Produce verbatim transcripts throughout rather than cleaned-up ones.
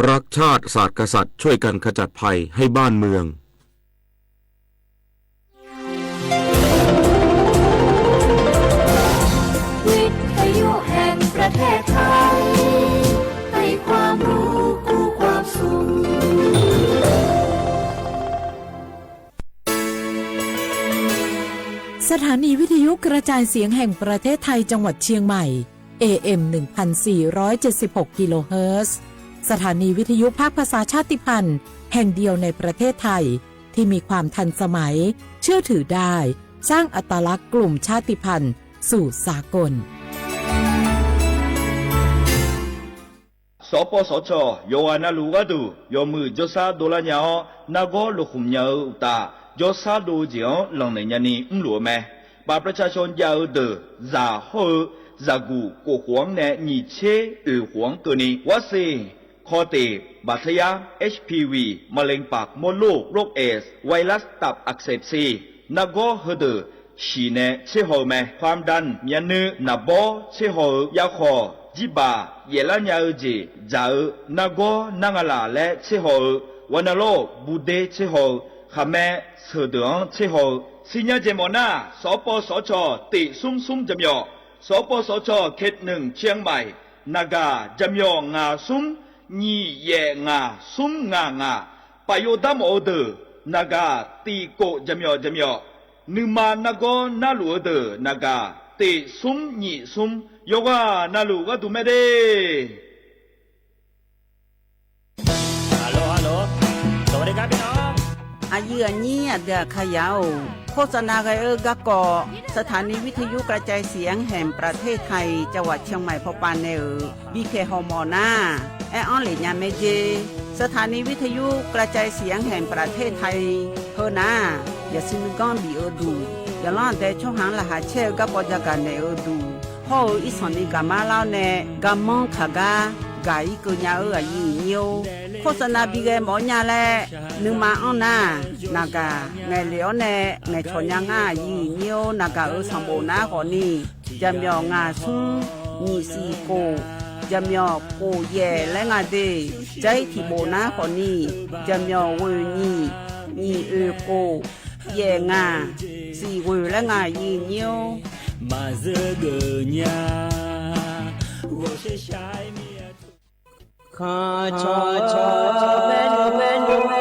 รักชาติ ศาสตร์กษัตริย์ ช่วยกันขจัดภัยให้บ้านเมือง วิทยุแห่งประเทศไทย ให้ความรู้คู่ความสุข สถานีวิทยุกระจายเสียงแห่งประเทศไทย จังหวัดเชียงใหม่ เอเอ็ม หนึ่งพันสี่ร้อยเจ็ดสิบหก กิโลเฮิรตซ์ สถานีวิทยุภาคภาษาชาติพันธุ์แห่งเดียวในประเทศไทย ที่มีความทันสมัย เชื่อถือได้ สร้างอัตลักษณ์กลุ่มชาติพันธุ์สู่สากล Sawqpawv sawqcawq yawqghaq navluf gharduq yawmuiq jawrshar dovlar nya-awr, nargawr lofkhmq nya-eu uqtaf, jawrshar dov-eu jeq-anr lanqnaeq nyani mrluf-eu mae. บัตรประชาชน jav-eu deuq zaq hawr-eu zaqguq kof khof-anr nae nyiq tser oeq khof-anr keuvni, วัคซีนคอตีบ บัคทีเรีย เอชพีวี มะเร็งปากมดลูก โรคเอดส์ ไวรัสตับอักเสบซี nargawr heudeuq shiq nae tser haw-eu mae. ความดัน myavnuiv naqbawr tser haw-eu yarkhawq, jirbaq yaeflar nya-eu jeq dzaq-eu nargawr nar nga laq laer tser haw-eu, วัณโรค buder tser haw-eu, khaqmae sheuqdeuq-anr tser haw-eu. Sirnya jeq mawfnar, sawqpawv sawqcawq tiq smr smr jaqmyawf, sawqpawv sawqcawq เขตหนึ่ง เชียงใหม่ naqgaq jaqmyawf ngaq smr nyiq yaef ngaq smr ngaq ngaq, paf yov dar mawf-eu deuq naqgaq tiq kof jaqmyawf jaqmyawf, nuima nargawr narluf-eu deuq naqgaq tiq smr nyiq smr, yawqghaq navluf gharduq mae de. Aqyuif aqnyir aqdui aqkaqyaq-or, โฆษณา ghae-eu garkawv สถานีวิทยุกระจายเสียงแห่งประเทศไทย จังหวัดเชียงใหม่ pawpav nae-euq bipyaeq hawmawf nar, aer-anr lef nya mae jer. สถานีวิทยุกระจายเสียงแห่งประเทศไทย heu nar, yaqsur nuiganr bif-eu duq, yaqlanr aqdae tsawrhaq-anr laqkhaq caer-eu garkawv jagaq naeq-eu duq hawr-eu, irsanq ni gaqmar lar-awr nae garmanr kaq gar gaq-ir keuv nya-eu aqyuif aqnyir-or, โฆษณา bi ghae mawf-awr nya laer nuima anr nar, naqgaq ngaeqlef-awr nae ngaeqcawq nya ngar aqyuif aqnyir-or, naqgaq-euq sanqbof nar khawfni, jaqmyawf ngaq smr nyiq siq kof, jaqmyawf kof yaef laer nga de, jar-ir tiq bof nar khawfni, jaqmyawf ghoeq nyiq, nyiq oeq kof, yaef ngaq, siq ghoeq laer nga aqyuif aqnyir-or. Maqzeur geuf nya, ghawqshaq shaq-aer mir-a. Khanqcawq cawq maernmr maernmr,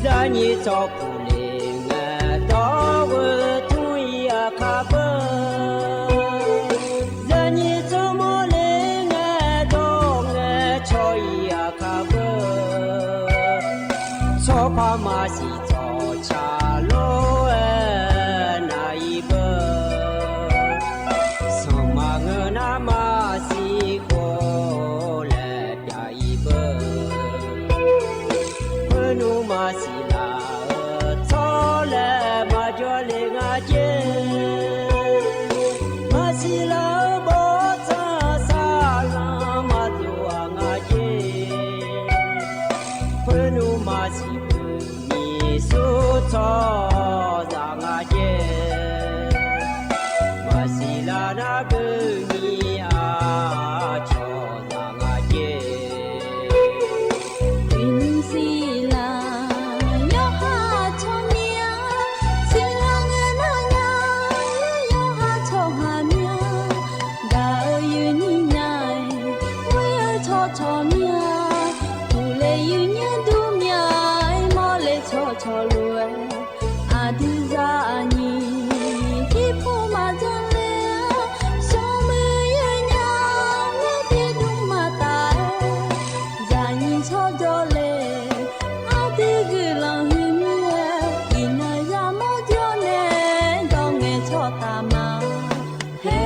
zaqnyiq tsawrkuq le ngae dawr ghoe tmr-ir aqkaq beu, zaqnyiq tsawrmawr le ngae dawr ngae caw-ir aqkaq beu, tsawrpaq maqsiq tsawqcaq lof-aer nav-ir beu, sanqma ngeur nar maqsiq khof laer pyav-ir beu, khoernmr maqsiq laf-eu tsawrlaeq maqjawr le nga jer, maqsiq laf-eu bawrtsanq saqlanr maqdov-aq nga jer, khoernmr maqsiq beu nyiq sur tsawrhaqzaq nga jer, maqsiq laf nar beu nyiq aqcawq zaq nga jer. Iqnymr siqlaq yawqha tsawrmyanr, siqlaq ngae nar nya, yawqha tsawrhaq myanr, gaq-eu yuif nyir nya-aer, ghoer-eu tsawrcawq myanr, uqle yuif nyaer dur mya-aer, mawrle tsawrcawq lof-aer, aqdui zaqnyiq jirpov maqjan le-a, smrmuiq yawnya laer tiqdmr maqtaf-aer, zaqnyiq tsawrjawr le, aqdui guiqlanq huiq mir-aer, iqnan yamawr jawr nae dawr ngae tsawrtaf ma. Her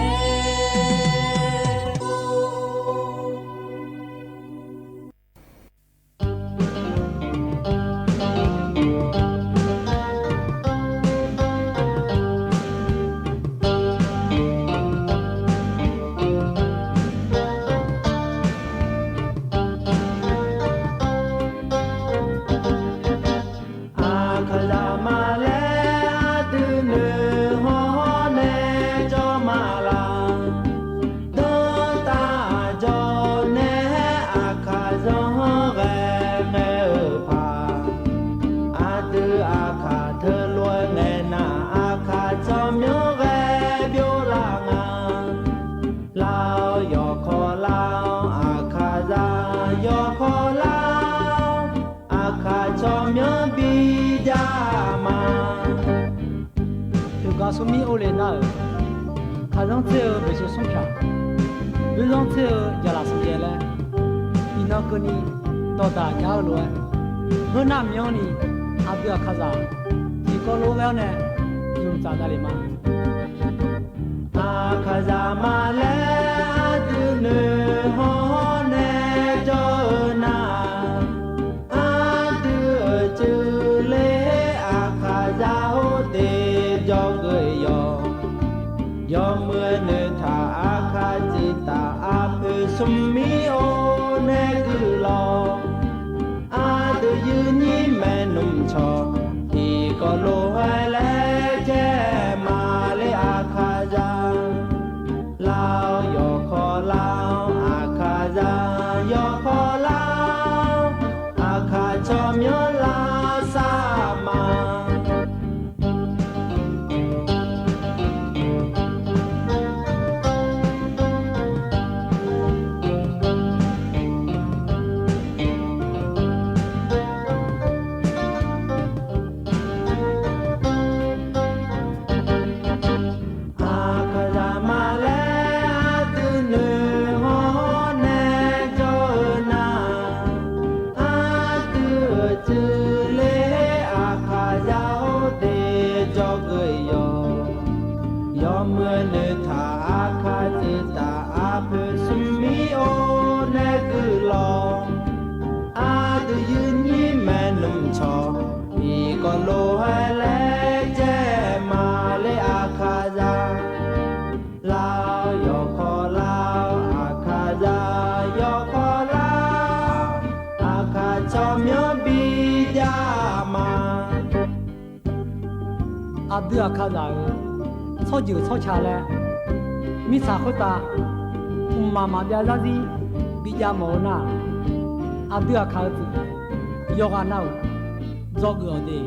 Aqkaqzaq ma laer aqdui noeq haw smrmir orle nar-euq, kaqzanr tser-eu boeqseuq smr pyaq, boeqzanr tser-eu jaqlaq smr jaev laer, iqnan keuvni dawqdaq jav-eu lof-aer, heunar myanrni aqdui Aqkaqzaq tiqkawv lof-aer ghae-awr nae yawmuiq tsaf davlef ma. Aqkaqzaq ma laer aqdui noeqhawr nae jawr-eu nar, aqdui-euq cuivler Aqkaqzaq hawr te jawrgeuf yawq. Yawmuiq noeqtaq Aqkaq tsuif taf aqpoeq smrmir or nae guiqlanq, aqdui yuirnyir maernmr cawq tiqkawv lof-aer laer caer ma le Aqkaqzaq. Lar-awr yawkawr lar-awr Aqkaqzaq yawkawr lar-awr, Aqkaq tsawrmyanr lavsav ma. Aqkaqzaq ma laer aqdui noeqhawr nae jawr-eu nar, aqdui-euq cuivler Aqkaqzaq hawr te jawrgeuf yawq. Yawmuiq noeqtaq Aqkaq tsuif taf aqpoeq smrmir or nae guiqlanq, aqdui yuirnyir maernmr cawq tiqkawv lof-aer laer caer ma le Aqkaqzaq. Lar-awr yawkawr lar-awr Aqkaqzaq yawkawr lar-awr, Aqkaq tsawrmyanr bijav ma. Aqdui Aqkaqzaq-euq tsawrjeuq tsawrca laer mirtsaq khoertav mqmaq maqbyav zarzir bijav mawf-eu nar, aqdui Aqkaq-eu tsuif yawqghaq nav-euq dzawgeuf-awq de.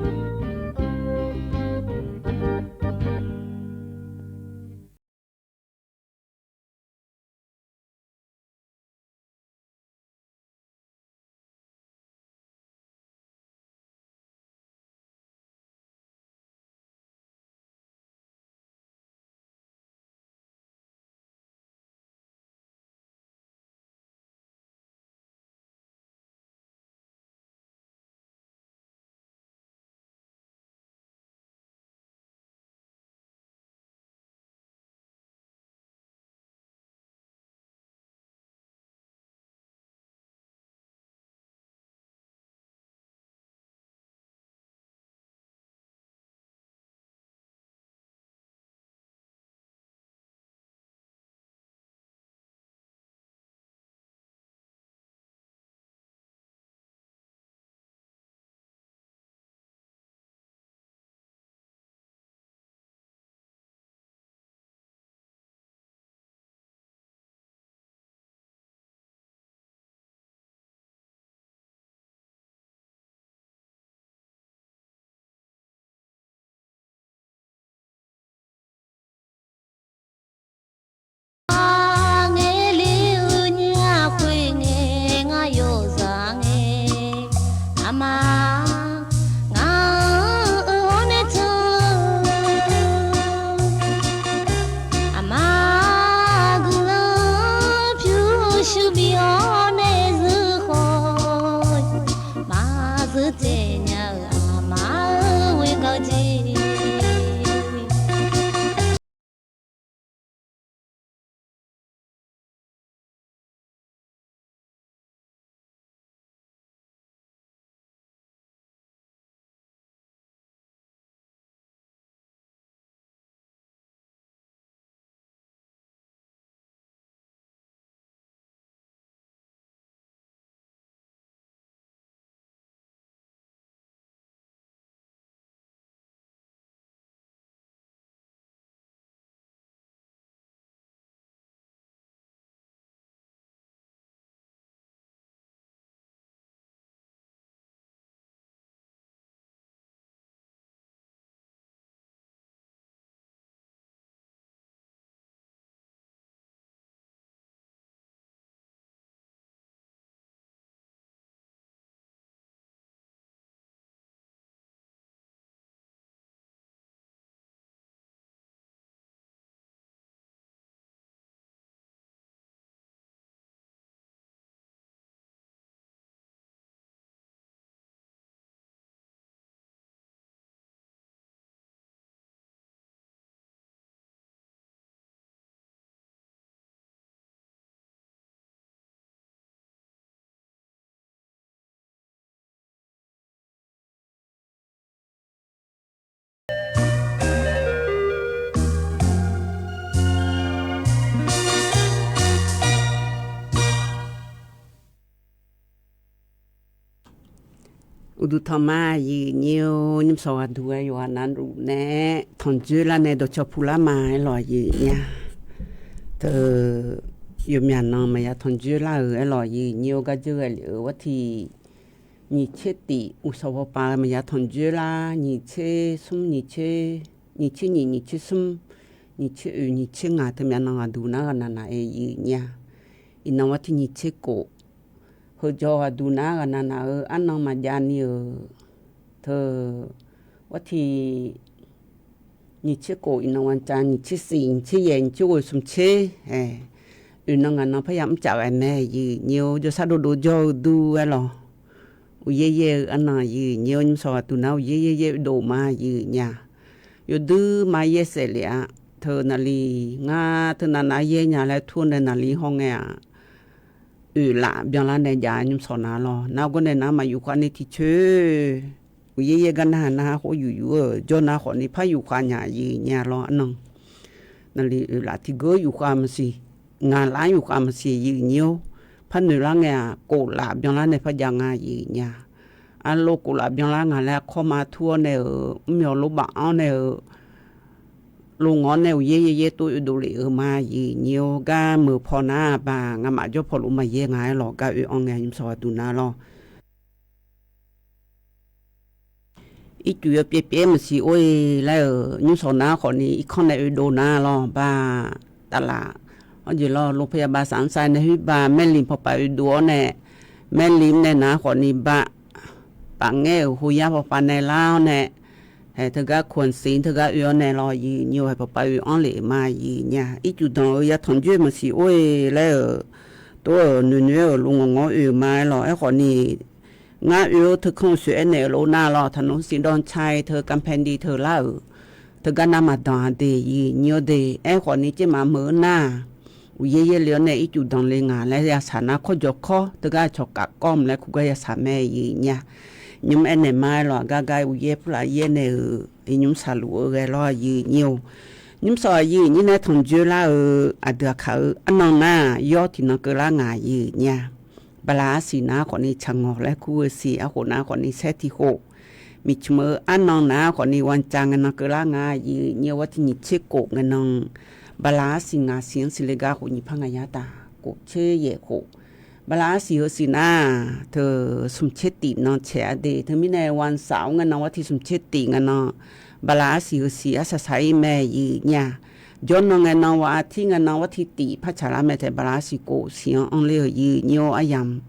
Duqtanq ma, aqyuif nyir-or, nymrsawq ghaqduq ghae yawqghaq navluf nae tanqdzoer lar nae dawqcawq puq lar ma aerlawq, aqyuif nyir-a. Teu, yawqmyaq nan maqya tanqdzoer lar-euq aerlawq, aqyuif nyir-or, gar dzeur ghae lef-euq war tiq nyiq tser tif uqsawq paw pav maqya tanqdzoer lar, nyiq tser smr, nyiq tser nyiq, nyiq tser smr, nyiq tser oeq, nyiq tser ngaq, teumyav nan ghaqduq nar ghaqnaq naq-aer, aqyuif nyir-a. Iqnan war tiq nyiq tser kof, heujawq ghaqduq nar ghaqnaq naq-eu arnan maqjav ni-euq, teu, war tiq nyiq tser kof, iqnan ghaq cav nyiq tser siq, nyiq tser yaeq, nyiq tser ghoeq, smq tser, ae, oeq nan ngaq nan parya mrcaf ghae mae, aqyuif nyir-or, jawrshar dovdov jawr-eu dur aerlawq. Uqyaer yaer-eu arnan, aqyuif nyir-or, nymrsawq ghaqduq nar uqyaer yaer yaer-eu dov ma, aqyuif nyir-a. Yawduir ma yaer saef lef-a. Teu naqli ngar teu navnav yaer nya laer tur-eu nae naqli haw ngae-aq, oeq laf byanlar nae jav nymrsawq nar lawr. Nar gawr nae nar maqyuf khav ni tiqcoer, uqyaer yaer gar narhaq narhaq khoer yuf yuf-eu jawr nar khawf ni par yuf khav nya, aqyuif nyir-a lawr, arnan. Naqli oeq laf tiqgeur yuf khav maqsiq, ngaq laf yuf khav maqsiq, aqyuif nyir-or, par noeq lar ngae-aq, kof laf byanlar nae par jav nga, aqyuif nyir-a. Arlov kof laf byanlar nga laer aqkawr ma tur-awr nae-euq, mr myawq lof baf-anr nae-euq, lov ngawr nae uqyaer yaer yaer tov oedov lef-euq ma, aqyuif nyir-or, gar meuq paw nar baq, ngamaf jawr paw lof maqyaer nga aerlawq, gar oe-anr ngae nymrsawq ghaqduq nar lawr. Ircuf yawpyaev pyaev maqsiq or-e laer-euq nymrsawq nar khawf ni irkanr nae oedov nar lawr, baq, taflaf, hawr jeq lawr, lov paw ya baq saq mr sai nae khoer baq, maerliq paw pav oedov-awr nae, maerliq mr nae nar khawf ni baq, paf ngaer-euq hoyar paw pav nae lar-awr nae, hae teugar koeq siq teugar oe-awr nae lawr, aqyuif nyir-or, hae paw pav oe-anr lef-euq ma, aqyuif nyir-a. Ircuf danq-eu ya tanqdzoer maqsiq or-e laer-euq, tov-euq noeqnoeq-aer-euq lov ngawq ngawr oe-euq ma aerlawq. Aerkhawf ni, ngar oe-awr teukhanr-eu soeq aernaeq-euq lof nar lawr, taqnmr siq dawr cae teu kanpae ni teu lar-euq, teugar nar maqdanq-a de, aqyuif nyir-or de. Aerkhawf ni tsermaf meuq-eu nar, uqyaer yaer le-awr nae ircuf danq le nga laer yasaq nar kawr jawq kawr teugar cawq kaf kawv mq laer kur gar yasaq mae, aqyuif nyir-a. Nymr aernaeq ma aerlawq, aqgar gar uqyaer purlaf yaer nae-euq iqnymr saqluf-eu ghae lawr, aqyuif nyir-or. Nymrsawq aqyuif nyir nae tanqdzoer lar-eu aqdui aqkaq-eu arnan nar, yawr tiqnan keuvlar nga, aqyuif nyir-a. Bala arsiq nar khawf ni tsaq ngawq laer kur-eu siq, arkhof nar khawf ni saer tiq khof, miqcmq-eu arnan nar khawf ni wancav ngae nan keuvlar nga, aqyuif nyir-or, war tiq nyiq tser kof ngae nan, bala arsiq ngaq siq-anr siqle gar khof nyiq par ngaq yar taf kof tser yaeq khof, bala arsiq heusiq nar, teu smq tser tif nan caeq-a de. Teumirnae wansav-awr ngae nan war tiq smq tser tif ngae nan, bala arsiq heusiq arsaq saq-ir mae, aqyuif nyir-a. Jawrnan ngae nan war artir ngae nan war tiq tif par tsaqlar mae taef, bala arsiq kof siq-anr anr ler-euq, aqyuif nyir-or, aryamq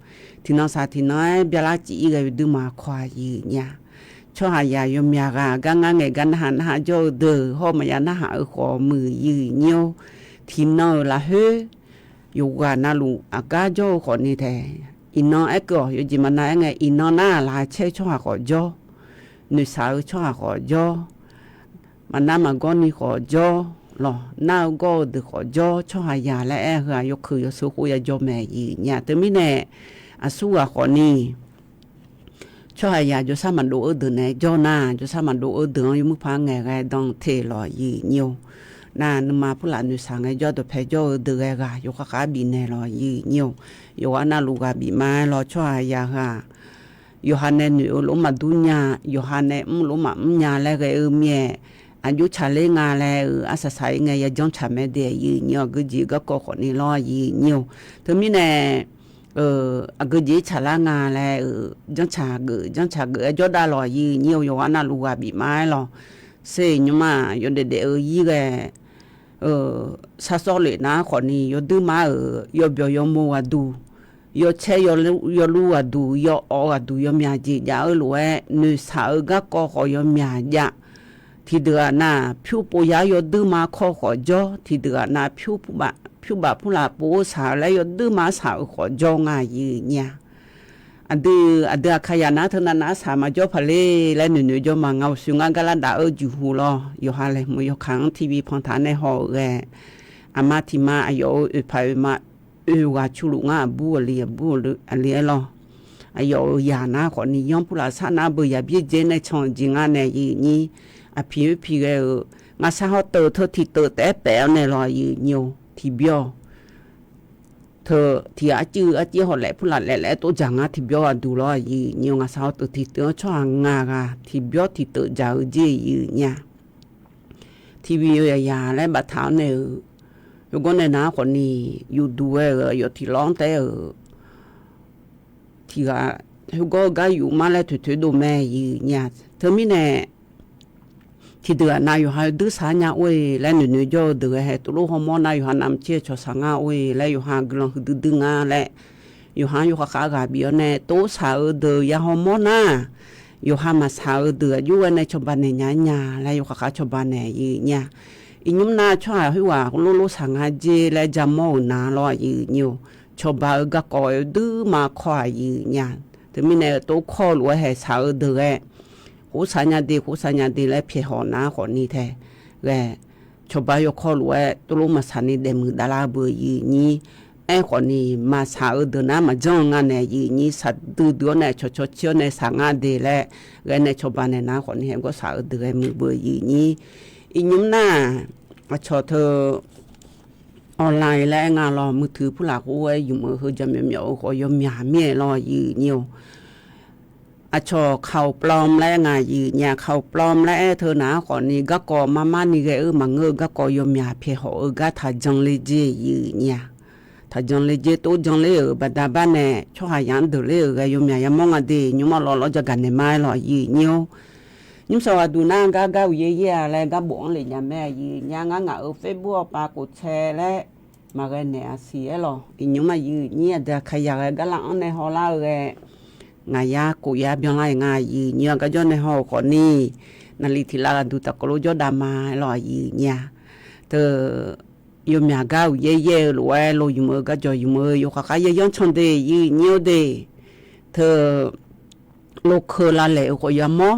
tiqnan saq tiqnan-aer byalar cif-ir ghae-eu duima kawq-a, aqyuif nyir-a. Tsawrhaqzaq yawmyaq ghaq gar ngar ngaeq gar narhaq narhaq jawr-eu deuq hawr maqya narhaq-eu khawf muiq, aqyuif nyir-or. Tiqnan-euq lafkhoer yawqghaq navluf aqgar jawr-eu khawf ni taef. Iqnan aerkeuv-awq, yawjeq maqnav aer ngae, iqnan nar laqkhaq caer-eu tsawrhaq khawf jawr, noeqshaq-eu tsawrhaq khawf jawr, maqnar maqgawr ni khawf jawr lawq, nar-eu gawr-eu deuq khawf jawr, tsawrhaqzaq laer aer-eu heu-aq yawkeuq yawsheu khoer ya jawr mae, aqyuif nyir-a. Teumirnae aqsurghaq khawf ni tsawrhaqzaq jawrshar maqdov-eu deuq nae jawr nar, jawrshar maqdov-eu deuq-anr yawmuiq par ngaeq ghae dan te lawq, aqyuif nyir-or. Nar nuima purlaf noeqshaq ngae jawr dawqpae jawr-eu deuq ghae ghaq yawkhav khav bifnaeq lawq, aqyuif nyir-or. Yawqghaq navluf ghaq bif ma aer lawr, tsawrhaqzaq heu-aq yawqha nae noeq-eu lof maqdur nya, yawqha nae mr lof maqmr nya laer ghae-eu mir-aer, aqjox tsaqler nga laer-euq arsaq saq-ir ngae ya janrtsaq mae de, aqyuif nyir-or. Aqgeujeq garkawv khawf ni lawr, aqyuif nyir-or. Teumirnae aqgeujeq tsaqlar nga laer-euq janrtsaq geuf janrtsaq geuf-aer jawrdav lawq, aqyuif nyir-or. Yawqghaq navluf ghaq bif ma aer lawr, ser nymr-aq yawdaef daef-eu ir ghae sharsawr lef nar khawf ni yawduir mar-euq yawbyawq yawmoz ghaqduq, yawcaer yawlur ghaqduq, yawawq ghaqduq, yawmyaq jeq jav-eu lof-aer noeqshaq-eu garkawv khawf yawmyaq jav. Tiqdeuq-aq nav pyur pov yar yawduir mar kawv khawf jawr, tiqdeuq-aq nav pyur baf purlaf pov-eu shaq-eu laer yawduir mar shaq-eu khawf jawr nga, aqyuif nyir-a. Aqdui aqdui aqkaqyaq nar teunav nav arsaq maqjawr paq ler laer noeqnoeq jawr ma. Ngaq uqshoe ngar gar lar daf-eu jeqhu lawr, yawqha laeqhmq yawkaq-anr tiqbi pantaq nae haw-euq ghae, aqma tiq ma aqyawf-euq oeqpaq oeqma oeq ghaq cu luf ngar aqbur aqli aqbur aqli aer lawr. Aqyawf-euq yaq nar khawf ni yanr purlaf sar nar beuq yaq byaerdzae nae can-eu jeq ngar nae, aqyuif nyir. Aqpiq oer piq ghae-euq ngar sar hawr teuv teu tiq teuv taef-aer paef-awr nae lawr, aqyuif nyir-or. Tiqbyan teu tiq ghaq arciv arciv hawlaef purlaf laef laef-aer tov dzaq ngar tiqbyawr ghaq duq lawr aqyuif nyi-eu ngaqsaq hawteuq tiqteuv-anr tsawrhaq ngaq ghaq tiqbyawr tiqteuv dzaq-eu jer aqyuif nyi-a. Tiqbi yawzaq yaq laer baftaq-awr nae-euq, yawgawr nae nar khawfni yufduq ghae-euq aqyawf tiqlawr-anr taef-aer-euq tiq ghaq khoergawr-eu gar yuf mar laer toeqtoeq dov mae aqyuif nyi-a. Teumirnae tiqdeuq-aq nav yawqha yawduir saq-aer nya or-e laer noeqnoeq jawr-eu deuq ghae hae tovlof hawmawr nar yawqha navmaqtser-eu cawq saq ngar or-e laer yawqha guiqlanq huiqdui dui nga laer yawqha-anr yawkhav khav ghaq bif-awr nae tov saq-eu deuq ya hawmawr nar, yawqha maqsaq-eu deuq aqjox ghae nae cawba naeq nya nya laer yawkhav khav cawba naeq aqyuif nyi-a. Iqnymr nar tsawrhaq khoerghaq lorlof saq nga jer laer jamawr-euq na lawr aqyuif nyi-eu, cawba-eu garkawv yawduir ma kawr aqyuif nyi-a. Teumirnae tov kawr lof-aer haeq saq-eu deuq ghae, khof saq nya de khof saq nya de laer pyaeq hawq nar khawfni tae ghae, cawba yawkawr lof-aer tovlof maqsaq ni daefmuiq davlar beu aqyuif nyi. Aerkhawfni maqsaq-eu deuq nar maqjanr-eu nga nae aqyuif nyi saqdui dui-awr nae cawqcawq cir-awr nae saq nga de laer ghae nae cawba naeq nar khawfni haeq gawr saq-eu deuq ghae muiq beu aqyuif nyi. Iqnymr nar aqcawq teu online laer aer nga lawr, muiqtui purlaf khof-aer yumq-eu heu jaqmyawf myawf-eu khawf yawmyaq mir-aer lawr aqyuif nyi-eu. Aqcawq kaq-awq plam laer nga aqyuif nyi-a, kaq-awq plam laer aer teu nar khawfni garkawv marmar ni ghae-eu maqngeur-eu garkawv yawmyaq pyaeq hawq-eu gar taqjan le jer aqyuif nyi-a. Taqjan le jer tov jan ler-euq baqda bar nae tsawrhaq yaq-anr deuq ler-euq ghae yawmyaq yamawr nga de nymr-awr lawv lawr jagaq naeq ma-aer lawq aqyuif nyi-or. Nymr sawq ghaq duq nar gar gar uqyaer yaer-a laer gar bof-anr lef nya mae aqyuif nyi-a. Ngar ngaq-euq Facebook awqpav kof tsae laer maqghae naeq-a siq-aer lawq. Iqnymr aqyuif nyi aqdui aqkaqyaq ghae gar lar-anr nae hawlar-eu ghae ngaq yar kof yar byanlar-aer nga aqyuif nyi-a. Garjawr nae haw-euq khawfni naqli tiq lav ghaq duq tafkawv lof jawr dav ma-aer lawq aqyuif nyi-a. Teu yawmyaq gar uqyaer yaer-eu lof-aer lo yumq-eu garjawq yumq-eu yawkhav khav yaer yanr can de aqyuif nyi-or de. Teu lo keuv lavlaeq-eu khawf yamawr,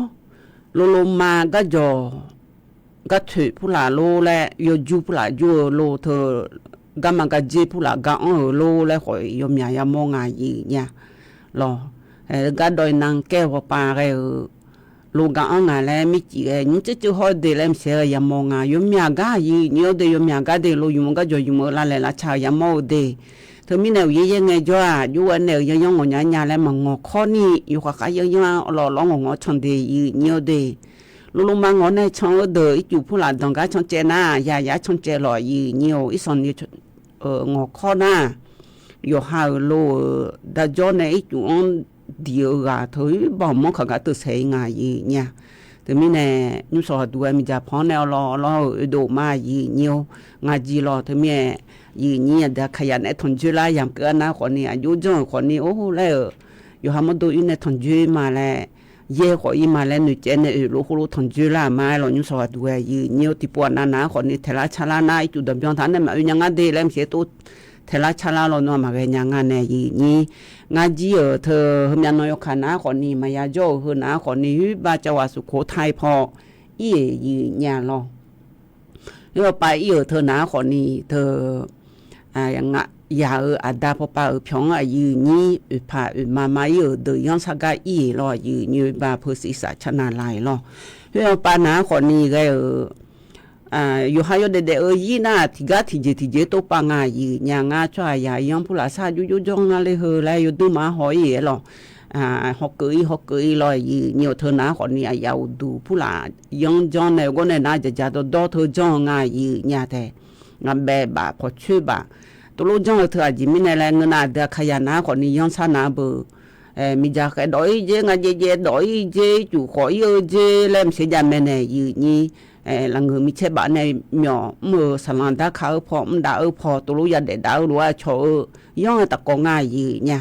lo lo ma garjawq gartoeq purlaf lor laer yawjur purlaf jur-eu lor teu garma garjer purlaf gar anr-euq lor laer khawf yawmyaq yamawr nga aqyuif nyi-a. Lawq, gardawv iqnan kaer-eu hawpav ghae-euq lo gar anr nga laer mircif ghae nymr tseuvceuv hawr-eu de laer maqsiq-aer yamawr nga. Yawmyaq gar aqyuif nyi-or de, yawmyaq gar de lo yumq-eu garjawq yumq-eu lavlaeq lavtsa-euq yamawr-eu de. Teumirnae uqyaer yaer ngaejawr-aq jov-aer nae-euq yanyanr ngawq nya nya laer maqngawq kawr ni yawkhav khav yanyanr lawv lawr ngawq ngawq can de aqyuif nyi-or de. Lo lo ma ngawq nae can-eu deuq ircuf purlaf danqgar cancaev nar yayar cancaev lawq aqyuif nyi-or. Irsanq ni ngawq kawr nar yawqha-euq lo-euq darjawr nae ircuf-anr diq-eu ghaq teu irbanq manr kaq gar teusaeq-ir nga aqyuif nyi-a. Teumirnae nymr sawq ghaq duq-aer miqdzaq pan-anr nae awlawr awlawr-euq oedov ma aqyuif nyi-or. Ngar jir lawq teumirnae aqyuif nyi aqdui aqkaqyaq naeq-aer tanqjoer lar yamq keuv-a nar khawfni aqjox janr-euq khawfni or laer-euq yawqha mawrdo ir nae tanqjoer ma laer yaer khawf ir ma laer noeqcaev nae oeq lof khoerlof tanqjoer lar-euq ma-aer lawq. Nymr sawq ghaq duq-aer aqyuif nyi-or tiqpov aqnav naq-anr khawfni taeqlar carlar nar ircuf danqbyan taq-anr nae maqoe nya ngar de laer maqsiq-aer tov taeqlar carlar lawq nawr-aq maqghae nya nga nae aqyuif nyi. Ngar jir-euq teu heumyav nan yawkaq nar khawfni maqya jawr-euq heu naq-anr khawfni oerbar cavghaq suf khof taq-ir paw ir-euq aqyuif nyi-a lawq. Oerbar pav ir-euq teu naq-anr khawfni teu yaq-euq aqda pawpav-euq pyawq-anr aqyuif nyi oeqpaq oeqma ma ir-euq deuq yanr sar gar ir-euq lawq aqyuif nyi oerbar peu siq saq car na laq-euq lawq. Oerbar pav naq-anr khawfni ghae-euq yawqha yawdaef daef-eu ir nar tiqgar tiqjeq tiqjeq tov pav nga aqyuif nyi-a. Ngar tsawrhaq yaq yanr purlaf sar jov jov janr ngar ler heu laer yawduir ma-anr haw ir-aer lawq. Hawkeuv ir hawkeuv ir lawq aqyuif nyi-eu teu naq-anr khawfni aqyaf uqduq purlaf yanr janr nae gawr nae nar jaqjaq dawrdawr teu janr-eu nga aqyuif nyi-a tae. Ngaqbaev baf pawqcoer baf tovlof janr-eu teu aqjeq mirnae laer ngeur nar aqdui aqkaqyaq naq-anr khawfni yanr sar nar beu miqdzaq khaeq dawf ir jer, ngaq jaev jaev dawf ir jer, ircuf khawf ir-eu jer laer maqsiq jav mae nae aqyuif nyi. Lafngeuq micaer baf nae myawf mr-eu saqlanq darkaq-eu paw mr dav-eu paw tovlof yadaef dav-eu lof-aer cawq-eu yanr-eu tafkawv ngar aqyuif nyi-a.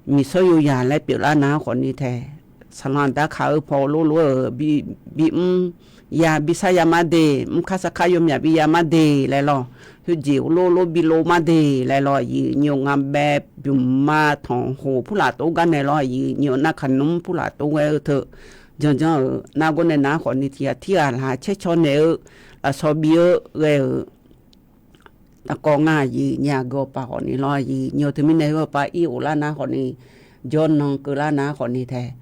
Miqsawr yozaq laer pyeuflar nar khawfni tae saqlanq darkaq-eu paw lof lof-euq bimr ya bisar ya mar de, mrkar sarkar yawmyaq bi ya mar de laer lawq. Khoerjeq lof lof bi lov mar de laer lawq aqyuif nyi-eu. Ngaqbaev bymqma tanqkhoq purlaf tov gar nae lawq aqyuif nyi-eu. Narkaq nmr purlaf tov ghae-eu teu janr janr-euq nar gawr nae nar khawfni tiq ghaq tirghaq laq caer caw naeq-eu lafsawq bif-eu ghae-euq tafkawv ngar aqyuif nyi-a. Geu-awr pav khawfni lawq aqyuif nyi-eu. Teumirnae oerbar pav ir of lar nar khawfni jawrnan keuvlar nar khawfni tae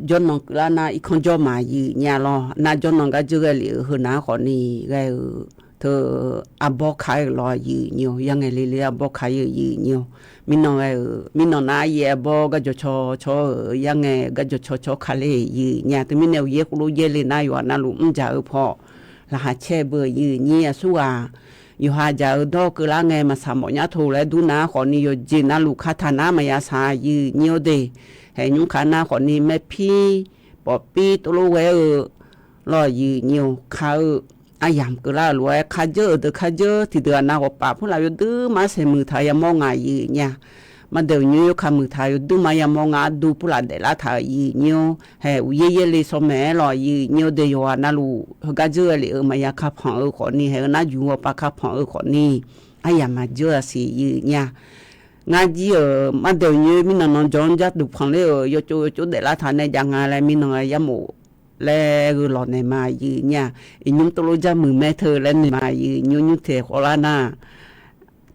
jawrnan keuvlar nar irkanr jawr maq aqyuif nyi-a lawq. Nar jawrnan gar dzeur ghae lef-euq heu naq-anr khawfni ghae-euq teu arbawr ka-ir-euq lawr, aqyuif nyi-or, yarngae le le arbawr ka-ir-euq, aqyuif nyi-or. Mirnan ghae-euq mirnan nar aryaev arbawr garjawq caw caw-eu, yarngae garjawq caw caw ka ler, aqyuif nyi-a. Teumirnae uqyaer khoerlof yaerle nar yawqghaq navluf mrjaq-eu paw laqkhaq caer beu, aqyuif nyi. Aqsurghaq yawqha jaq-eu dawr keuvlar ngae maqsaq mawf nyar to laer dur nar khawfni, yawqjeq navluf kataq nar maqya saq, aqyuif nyi-or de. Haeq nymr ka nar khawfni maerpir pawfpir tovlof ghae-eu lawr, aqyuif nyi-or, ka-eu aryamq keuvlar-euq lof-aer kajeur-euq deuq kajeur, tiqdeuq aqnav ghawqpaf purlaf yawduirma saeq muiq taq yamawr nga, aqyuif nyi-a. Mardaeq uqnyoer kar muiq taq yawduirma yamawr nga, arduq purlaf daeflar taq-euq, aqyuif nyi-or. Haeq uqyaer yaerle shawr maeq-aer lawr, aqyuif nyi-or de. Yawqghaq navluf heugar dzeur ghae lef-euq maqya kapanq-eu khawfni, haeq-eu narjuq-eu paw kapanq-eu khawfni, aryamq maqjeur-a siq, aqyuif nyi-a. Ngar jir-euq mardaeq uqnyoer mirnan nan jawr-anr jar duq panq ler-euq yawtsov yawtsov daeflar taq nae jav nga laer mirnan-aer yarmof laer gheu lawq naeq ma, aqyuif nyi-a. Iqnymr tovlof jar muiq mae teu laer naeq ma, aqyuif nyi-or. Nymr taeq khawvlar nar,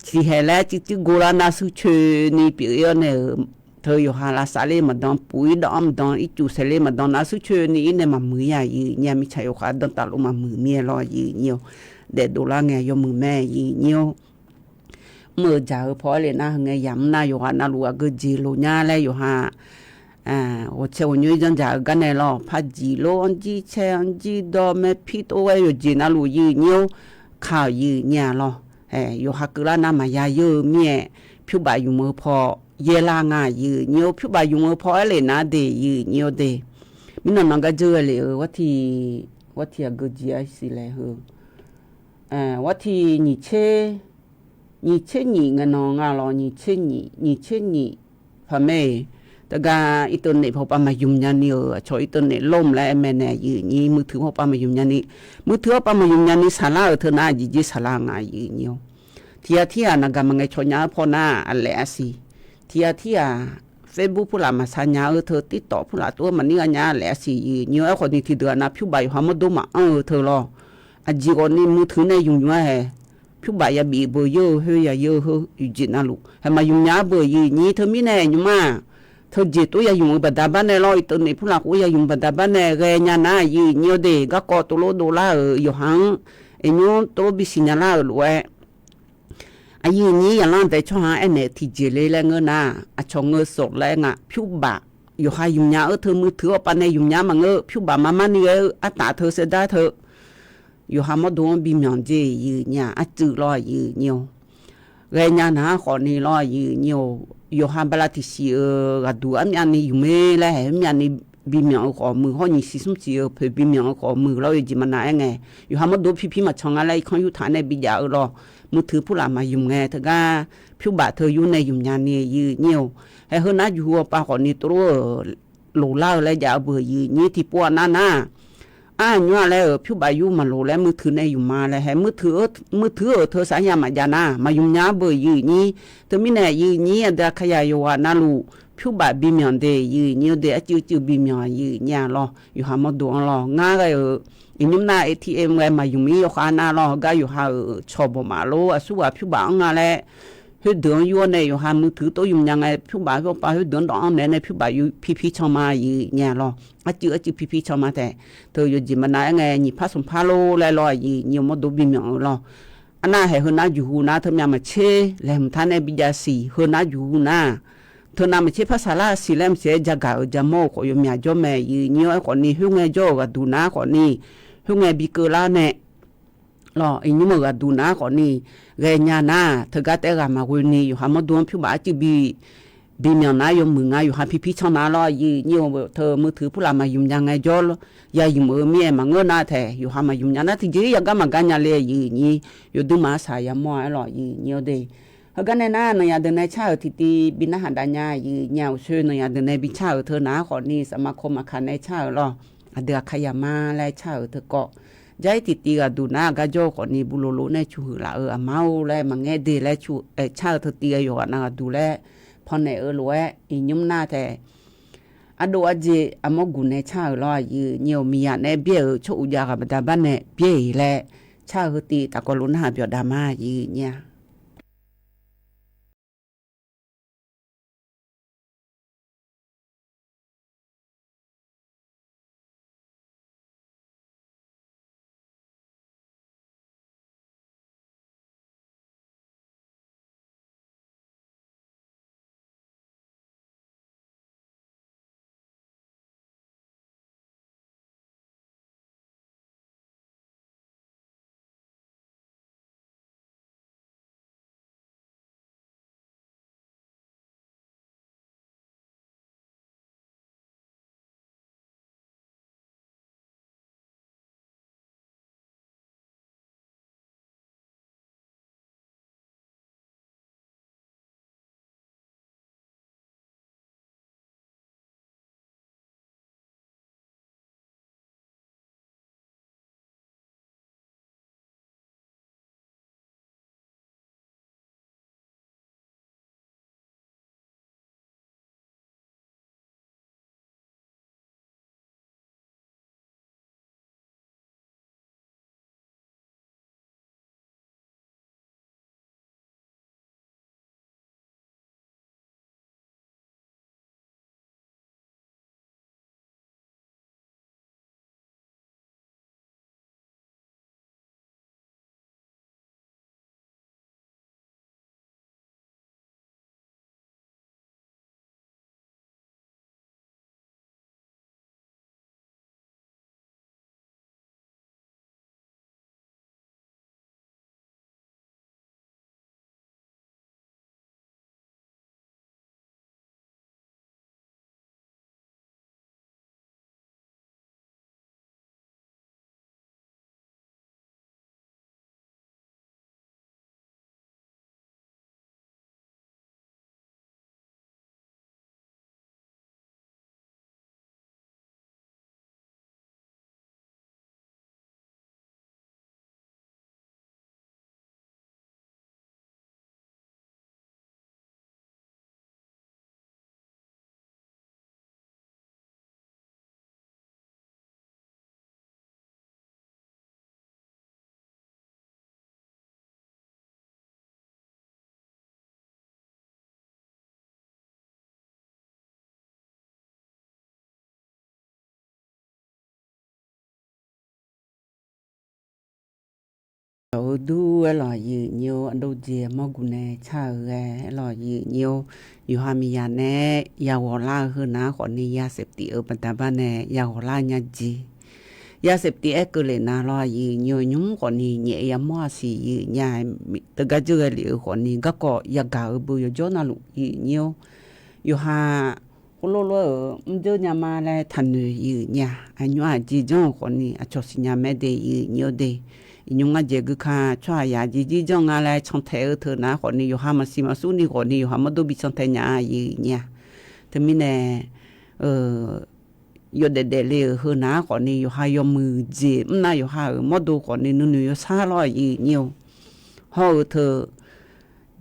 tiqhaeq laer cuivcuiv gorlar nar shuir coeni pyeuf-ir-awr nae-euq teu yawqha lavsav ler maqdan, puq-ir dawv-anr maqdan, ircuf saeq ler maqdan nar shuir coeni-ir nae maqmuiq-ir, aqyuif nyi-a. Mirtsaq yawkhav danrtaf lof maqmuiq mir-aer lawr, aqyuif nyi-or. Daefdov lar ngae yawmuiq mae, aqyuif nyi-or. Mr-eu jaq-eu paw-aer le nar heu ngae yamq mr nar yawqghaq navluf aqgeu jeq loq nyar laer yawqha ghawqtsaev ghawqnyoer janrdzaq-eu gar nae lawr, par jiq lor-anr jir caer-anr jir dawr maerpir tov ghae yawqjeq navluf, aqyuif nyi-or. Ka-euq, aqyuif nyi-a lawr. Yawqha keuvlar nar maqya yeur-eu mir-aer, pyurbaf ymq-eu paw yaerlar nga, aqyuif nyi-or. Pyurbaf ymq-eu paw-aer le nar de, aqyuif nyi-or de. Mirnan nan gar dzeur ghae lef-euq ghartiq, ghartiq aqgeu jeq-aer siqlaeq heu ghartiq nyiq tser, nyiq tser nyiq ngae nan nga lawr, nyiq tser nyiq, nyiq tser nyiq paq mae. Teugar internet paw pav maqymq nyani-euq, aqcawq internet lawr mq laer aer mae nae, aqyuif nyi. Muiqteuq paw pav maqymq nyani, muiqteuq paw pav maqymq nyani saqlar-euq teu nar, aqjeq jeq saqlar nga, aqyuif nyi-or. Tiq ghaq tirghaq naqgaq maqngaeq cawq nya-eu paw nar aqlaef-a siq. Tiq ghaq tirghaq Facebook purlaf maqsaq nya-eu teu, TikTok purlaf tov-aer maqnir gha nya aqlaef-a siq, aqyuif nyi-or. Aerkhawfni tiqdeuq-aq nav pyurbaf yawqha mawrdo maqanr-eu teu lawr. Aqjeq ghawfni muiqteuq nae ymq nymr-aer hae, pyurbaf yabi beu yeur-eu khoer ya yeur-eu heu yawqjeq navluf hae maqymq nya-ar beu, aqyuif nyi. Teumirnae nymr-aq, teujeq tov ya ymq-eu baqda bar nae lawr, internet purlaf khof ya ymq baqda bar nae ghaenya nar, aqyuif nyi-or de. Garkawv tovlof dovlar-euq yawqha-anr, iqnymr tovlof bisiq nya lar-euq lof-aer, aqyuif nyi-ir yaqlanr dae tsawrhaq-anr aernaeq-eu tiqjeq le laer ngeur nar, aqcawq ngeur sawq laer nga pyurbaf yawqha ymq nya-eu teu, muiqteuq-awr pav nae ymq nya maqngeur, pyurbaf mar mar ni ghae-eu artaf teu saevdar teu yawqha mawrdo-anr bimyanq jeq, aqyuif nyi-a. Arcuiv lawr, aqyuif nyi-or. Ghaenya nar-ar khawfni lawr, aqyuif nyi-or. Yawqha bala tiqsiq-eu ghaqduq armyavni ymq-ir laer hae, armyavni bimyanq-eu khawf muiq, hawr nyiq siq smr siq-eu poeq bimyanq-eu khawf muiq lawr, yawjeq maqnav-aer ngae, yawqha mawrdo pirpir maqcan nga laer irkanr yurtaq nae bijav-eu lawr. Muiqteuq purlaf maqymq ngae teugar, pyurbaf teu yur nae ymq nya ni, aqyuif nyi-or. Hae heu nar juqhu-awr pav khawfni tovlof-euq loqlar-eu laer jav-eu beu, aqyuif nyi. Tiqpov-aq nar nar, arnymr-a laer-euq pyurbaf yur maqloq laer muiqteuq nae ymq ma laer hae, muiqteuq-euq teu saqya maqjav nar maqymq nya-ar beu, aqyuif nyi. Teumirnae aqyuif nyi, aqdui aqkaqyaq yawqghaq navluf pyurbaf bimyanq de, aqyuif nyi-or de. Arcuiv cuiv bimyanq, aqyuif nyi-a lawr. Yawqha mawrdo-anr lawr ngar ghae-euq iqnymr nar ATM ghae maqymq-ir yawkhav nar lawr, heugar yawqha-euq cawq bawq maf lor, aqsurghaq pyurbaf anr nga laer khoerdeuq-anr yur-awr nae yawqha muiqteuq tov ymq nya ngae, pyurbaf khoerpav khoerdeuq-anr dawv-anr naeq-aer nae pyurbaf yur pirpir can ma, aqyuif nyi-a lawr. Arcuiv arcuiv pirpir can ma taef. Teu yawjeq maqnav-aer ngae, nyiq par smq par lor laer lawr, aqyuif nyi-or. Mawrdo bimyanq-eu lawr. Arnar hae heu nar juqhu nar teumyav maqtser laeqhmq tar nae bijav siq, heu nar juqhu nar teunav maqtser par saqlar siq laer maqsiq-aer jagaq-euq jaqmawr-euq khawf yawmyaq jawr mae, aqyuif nyi-or. Aerkhawfni khoerngae jawr-euq ghaqduq nar khawfni khoerngae bi keuvlar nae lawr, iqnymr-euq ghaqduq nar khawfni ghaenya nar teugar taef-aer ghaq maqghoe ni yawqha mawrdo-anr pyurbaf arcuiv bi bimyanq nar yawmuiq nga, yawqha pirpir can na lawr, aqyuif nyi-or. Teu muiqteuq purlaf maqymq nya ngae jawr ya ymq-eu mir-aer maqngeur nar taef, yawqha maqymq nya nar tiqjeq-ir yagar maqgar nya le, aqyuif nyi. Yawduirma arsaq yamawr-a aer lawr, aqyuif nyi-or de. Heugar nae nar, nawnyaf deuq nae car-euq tiqtiv bi narhaq dav nya, aqyuif nyi-a. Uqshoe nawnyaf deuq nae bi car-euq teu nar khawfni saqma kawv maqkaq nae car-euq lawr. Aqdui aqkaqyaq ma laer car-euq teukawv, jar-ir tiqtiv ghaqduq nar gar jawr-eu khawfni bu loqloq nae cuqhuiq laf-euq aqma-or laer maqngaer de laer car-eu teu tiv ghae yawqghaq nav ghaqduq laer pannaeq-eu lof-aer iqnymr nar taef. Ardov arjeq armawr guq nae car-euq lawr, aqyuif nyi-or. Miqyaq nae byaer-euq tsawr uqjav ghaq baqda bar nae byaer-iq laer car-eu heu tiv tafkawv lof narhaq byawq dav ma, aqyuif nyi-a. Dawq-eu dur aerlawq, yiq nyir-or, aqdov jeq mawrguf nae car-euq ghae aerlawq, yiq nyir-or, yawqha miqyaq nae-aer yaghawq lar-eu heu nar khawfni, ya safetiv-euq baqda bar nae yaghawq lar nya jeq. Ya safetiv aer keuvle nar lawr, yiq nyir-or, nymr khawfni nyaef yamawr-a siq, yiq nya teugar dzeur ghae lef-eu khawfni, garkawv yagaq-eu beu yawjawr navluf, yiq nyir-or, yawqha khoerlof lof-euq mrdzeur nya ma laer taqnoeq, yiq nya. Aqnymr aqjeq janr-euq khawfni aqcawq siqnya mae de, yiq nyir-or de. Iqnymr ngar dzaeq gui ka, tsawrhaq yaq jeq jir janr nga laer cantae-eu teu nar khawfni, yawqha maqsiq maqsur ni khawfni, yawqha mawrdo bi cantae nya-a, yiq nya. Teumirnae, yawdaef daefle-euq heu nar khawfni, yawqha yawmuiq jeq mr nar, yawqha-euq mawrdo khawfni nuinoeq yawsar lawr, yiq nyir-or. Hawr-eu teu,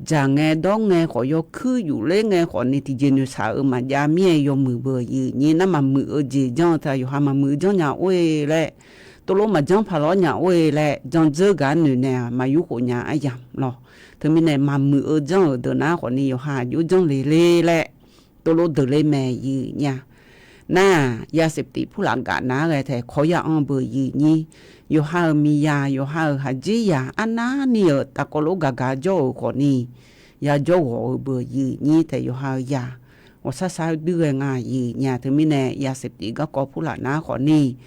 dzaq ngae dawr ngae khawf yawkuir yufler ngae khawfni, tiqjeq noeqshaq-eu maqjav mir-aer yawmuiq beu, yiq nyir. Nar maqmuiq-eu jeq janr-eu teu, yawqha maqmuiq janr nya or-e laer, tovlof maqjanr paq lawr nya or-e laer, janr dzeur gaq noeq naeq-aq, maqyur khof nya aryamq lawr. Teumirnae maqmuiq-eu janr-euq deuq nar khawfni, yawqha aqjox janr le le laer, tovlof deuq le mae, yiq nya. Nar-aq, ya safetiv purlaf gaf nar ghae tae kawq ya anr beu, yiq nyir. Yawqha-euq miqyaq, yawqha-euq haqjir yaq arnavni-euq tafkawv lof gaq gaq jawr-euq khawfni, yajawr ghawq-eu beu, yiq nyir tae yawqha-euq yaq ghawqshar shar-aer duir ghae nga, yiq nya. Teumirnae ya safetiv garkawv purlaf nar khawfni,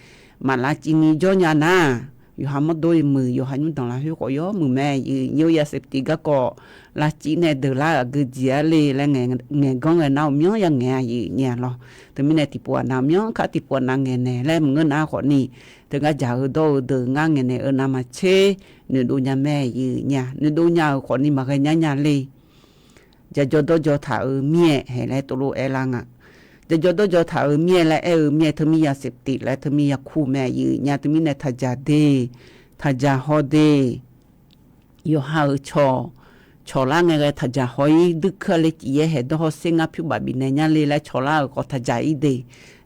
maqlav civ ni jawr nya nar, yawqha mawrdo muiq, yawqha nymr danqlanr khoer khawf yawmuiq mae, yiq nyir-or. Ya safetiv garkawv lavciv nae deuq lar-euq aqgeu jeq-a le laer ngaeq ganr ghae nar, uqmyanr ya ngaeq-a, yiq nya lawr. Teumirnae tiqpov aqnav uqmyanr kar tiqpov aqnav ngaeqnaeq laer maqngeur nar khawfni, teugar dzaq-eu dawr-eu deuq ngar ngaeqnaeq-eu navmaqtser noeqdov nya mae, yiq nya. Noeqdov nya-euq khawfni maqghae nyar nya le. Dzaqdzawr dawrdzaw taq-euq mir-aer haeq laer tovlof aer lar nga. Dzaqdzawr dawrdzaw taq-euq mir-aer laer aer-eu mir-aer, teumir ya safetiv laer teumir ya kur mae, yiq nya. Teumirnae taqdzaq de, taqdzaq haw de, yawqha-euq cawq, cawq lar ngae ghae taqdzaq haw-ir, duir kuir-a le cif yaer haeq dawr hawsher ngar pyur baf bifnaeq nya le laer cawq lar-euq khawf taqdzaq-ir de.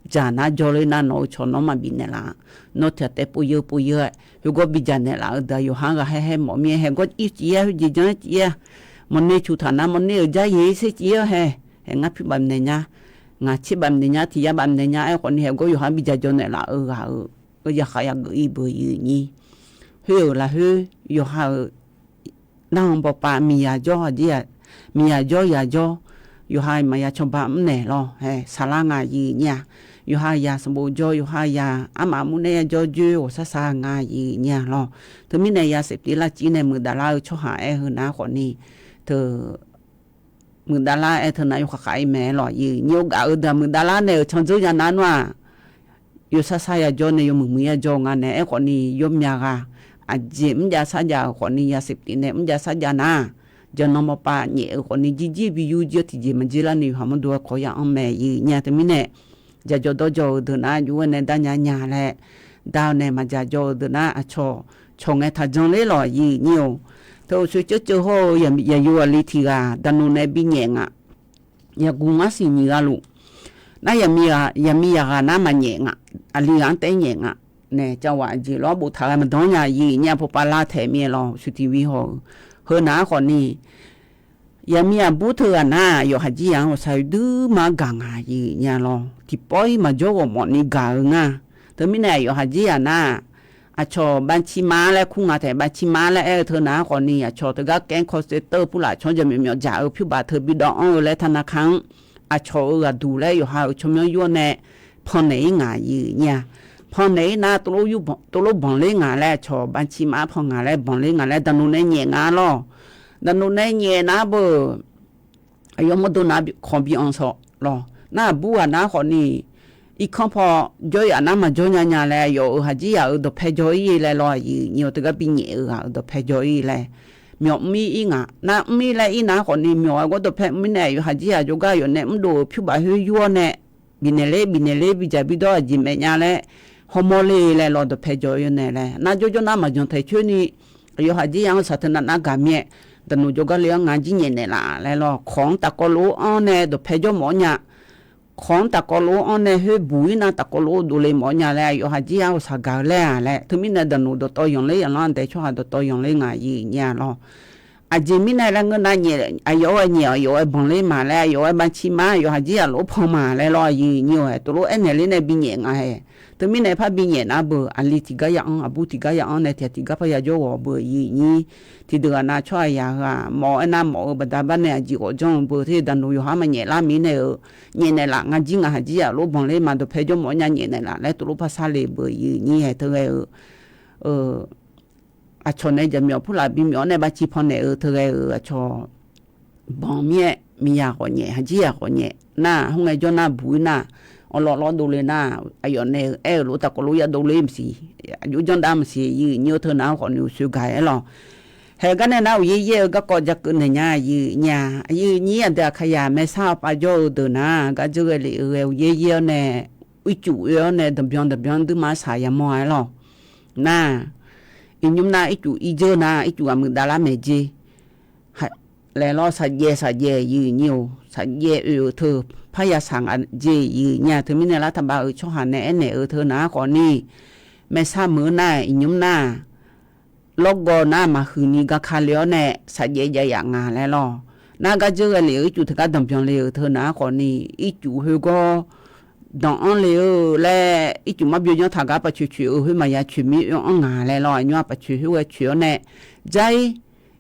Dzaq nar jawr ler nar nawq-euq cawq nawr maqbif naeqlaf-a. Nawr tiq ghaq taef pov yeu pov yeu-aer, khoergawr bidzaq naeqlaf-eu deuq-aq yawqha-anr ghaq haer haer mawf mir-aer, haeqgawr ir cif yaer khoer jeq janr-aer cif yaer-a. Mawrner cuq taq nar mawrner-euq jar yaeq-ir ser cif yaer-a hae. Haeq ngar pyur baf naeq nya, ngaq tser baf naeq nya, tiq yar baf naeq nya-aer khawfni haeqgawr yawqha-anr bidzaq jawr naeqlaf-eu ghaq-euq yaqkhaq yageuv-ir beu, yiq nyir. Khoer-euq lafkhoer yawqha-euq narhaq bawpav miqyaq jawr, aqjeq miqyaq jawr yaq jawr, yawqha maqya cawba mrnaeq lawr hae saqlar nga, yiq nyir-a. Yawqha yaq sanqbof jawr, yawqha yaq armaf mur nae ya jawr joer ghawqshar shar nga, yiq nyir-a lawr. Teumirnae ya safetiv lavciv nae muiqdavlar-eu tsawrhaq aer heu nar khawfni, teu muiqdavlar aer teu nar yawkhav khav-ir mae lawr, yiq nyir-or. Gaf-eu deuq-aq muiqdavlar nae-euq can dzeur ya nar nawr-aq, yawshar shar ya jawr nae yawmuiq muiq ya jawr nga nae aerkhawfni yawmyav ghaq, aqjeq mrjav sarjav-euq khawfni ya safetiv nae mrjav sarjav nar, jaqnan mawrpav nyaef-euq khawfni jirjir bi yur jir-awr tiqjeq maqjir larni yawqha mawrdo-aer kawq ya anr mae, yiq nyir-a. Teumirnae dzaqdzawr dawrdzaw-euq deuq nar jov-aer nae dar nya nya laer, dar-eu nae maqdzaq jawr-eu deuq nar aqcawq cawq ngae taqjan ler lawq, yiq nyir-or. Teu uqshoe ceuv ceuv hawr-eu yaqyo aqli tiq ghaq daqnoq nae binyaef nga. Yaqguq ngar siq nyiq gha luf. Nar yaqmiq yaqghaq nar maqnyaef nga. Aqli ghaq-anr taef-aer nyaef nga. Nae cawaq aqjeq lawr boftaq ghae maqdan nya, yiq nyir-a. Pawpav lar taeq mir-aer lawr, uqshoe tiq vir haw-eu. Heu nar-ar khawfni, yaqmiq yaqbur teughaq nar yawqha jir yaq-anr ghawqshaq yawduir ma gaq nga, yiq nyir-a lawr. Tiqpawf-ir maqjawr ghawqmawf ni gaq-eu nga. Teumirnae yawqha jir yaq nar, aqcawq bavciv ma laer kur nga taef, bavciv ma laer aer-eu teu nar-ar khawfni aqcawq teugar kaer kawsaev teu-eu purlaf canr jaq myawf myawf dzaq-eu pyur baf teu bi dawv anr-eu laer taq nav ka-anr, aqcawq-euq ghaqduq laer yawqha-euq tsawrmyanr yur-awr nae pannaeq-ir ngaq, yiq nyir-a. Pannaeq-ir nar tovlof banq ler ngaq laer, aqcawq bavciv ma-ar pan ngaq laer banq ler ngaq laer daqnoq nae nyaef nga lawr. Daqnoq nae nyaef nar beu, aqyawf mawrdo nav kawq bi anq shawq lawr. Nar aqbur ghaq nar khawfni, irkanr paw jawr yaf nar maqjawr nya nya laer, aqyawf-euq haqjir yaq-euq dawqpae jawr-ir laer lawr, yiq nyir-or. Teugar bi nyaef-eu ghaq-euq dawqpae jawr-ir laer, myawf mr-ir ir ngaq. Nar mr-ir laer ir nar khawfni, myawf-aer gawr dawqpae mr-ir nae aqyawf haqjir yaq jawrgar yawf nae mrdov-euq pyur baf khoer yur-awr nae, bifnaeq ler bifnaeq ler bidzaq bidawr aqjeq maeq nya laer, hawmawr le laer lawr dawqpae jawr-ir nae laer. Nar jawrjawr nar maqjan taeq coer ni, aqyawf haqjir yaq-anr saq teu nav nar gaq mir-aer, daqnoq jawrgar le-anr ngar jir nyaef naeqlaf laer lawr. Kawq-anr tafkawv lof-anr nae dawqpae jawr mawf-awr nya. Kawq-anr tafkawv lof-anr nae khoer buq-ir nar tafkawv lof dovle mawf-awr nya laer, aqyawf haqjir yaq-anr saq gaq-eu laer-aq laer. Teumirnae daqnoq dawqtawv yanq ler yaf lanr dae tsawrhaq dawqtawv yanq ler ngaq, yiq nyir-a lawr. Aqjeq mirnae laer ngeur nar nyaef, aqyawf-aer nyaef aqyawf-aer banq ler ma laer, aqyawf-aer bavciv ma-ar aqyawf haqjir yaq lof-aer pan ma laer lawr, yiq nyir-or. Aer tovlof aernaeq ler nae bi nyaef nga hae. Teumirnae parbi nyaef nar beu, aqli tiqgar ya-anr, aqbur tiqgar ya-anr nae tiqghaq tiqgar parya jawr ghawq beu, aqyuif aqnyir. Tiqdeuq ghaq nav tsawrhaq yaq heu-aq, mawf-eu aernar mawf-eu baqda bar nae aqjeq ghawf janr-eu beu, te daqnoeq yawqha maqnyaef lar mirnae-euq, nyaef naeqlaf, ngar jir ngaq haq jir-aq, lof banq ler ma dawqpae jawr mawf-awr nya nyaef naeqlaf laer tov lof par sar le beu, aqyuif aqnyir. Haeq teu ghae-eu aqcawq nae jaqmyawf purlaf bimyawf-awr nae bav civ paw naeq-eu teu ghae-euq aqcawq banq mir-aer miqyaq ghawq nyaef, haq jir yaq ghawq nyaef nar, khoerngae jawr nar buq-ir nar, awrlawr lawr dovle nar, aqyawf nae-eu aer-euq lof taqkawv lof yadov ler maqsiq, aqjox janr dav maqsiq, aqyuif aqnyir-eu teu nav-anr khawf noeq soeq gaq-aer lawq. Haeq gar nae nar uqyaer yaer-eu garkawv ja keuv naeq nya, aqyuif aqnyir aqdui aqkaqyaq maershar-awr pav jawr-eu deuq nar, gar dzeur ghae lef-eu ghae uqyaer yaer-awr nae, ircuf oe-awr nae danqbyan danqbyan duima saq yamawr-aer lawq. Nar, iqnymr nar ircuf irdzeur nar ircuf ghaq muiq davlar maeq jer. Laeq lawr, saqjaev saqjaev aqyuif aqnyir-or, saqjaev oe-euq teu parya saq nga jer, aqyuif aqnyir-aq. Teumirnae lar taqbav-euq tsawrhaq nae aernaeq-eu teu nar khawfni, maershar meuq-eu nar iqnymr nar lawrgawv nar maqhuiq ni garka le-awr nae saqjaev jav yaf nga laer lawq. Nar gar dzeur ghae lef-eu ircuf teugar danqbyan le-euq teu nar khawfni, ircuf khoergawr danq-anr le-eu laer ircuf mar byov janr taq gar paqcoeq coeq-eu khoer maqya coeq mir oe-anr nga laer lawq. Aqnymr-aq paqcoeq khoer ghae coeq-awr nae, jar-ir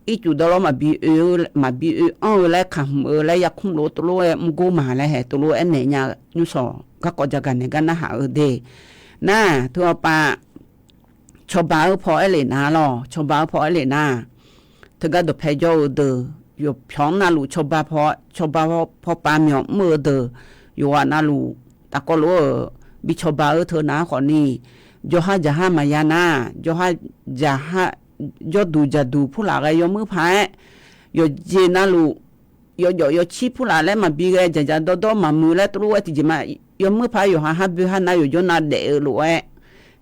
ircuf dawvlawr maqbi oe-eu, maqbi oe-anr-eu laer kaq hmq-eu laer yarkmr lof-aer tov lof-aer mrgor ma laer haeq tov lof-aer aernaeq nya. Nymrshawq garkawv jagaq naeq gar narhaq-eu de. Nar, teu hawpav cawba-eu paw aer lef nar lawq, cawba-eu paw aer lef nar, teugar dawqpae jawr-eu deuq, yawqpyawq-anr navluf cawba paw, cawba paw paw pav myawq mr-eu deuq, yawqghaq navluf tafkawv lof-euq bi cawba-eu teu nar khawfni, jawrha jaqha maqya nar, jawrha jaqha, jawrduq jaqduq purlaf ghae yawmuir paq-aer, yawqjeq navluf yawjawf yawcir purlaf laer maqbi ghae, dzaqdzaq dawrdawr maqmuiq laer tov lof-aer tiqjeq ma. Yawmuir paq-aer yawqha har boe har nav yawqjawr nav daef-eu lof-aer,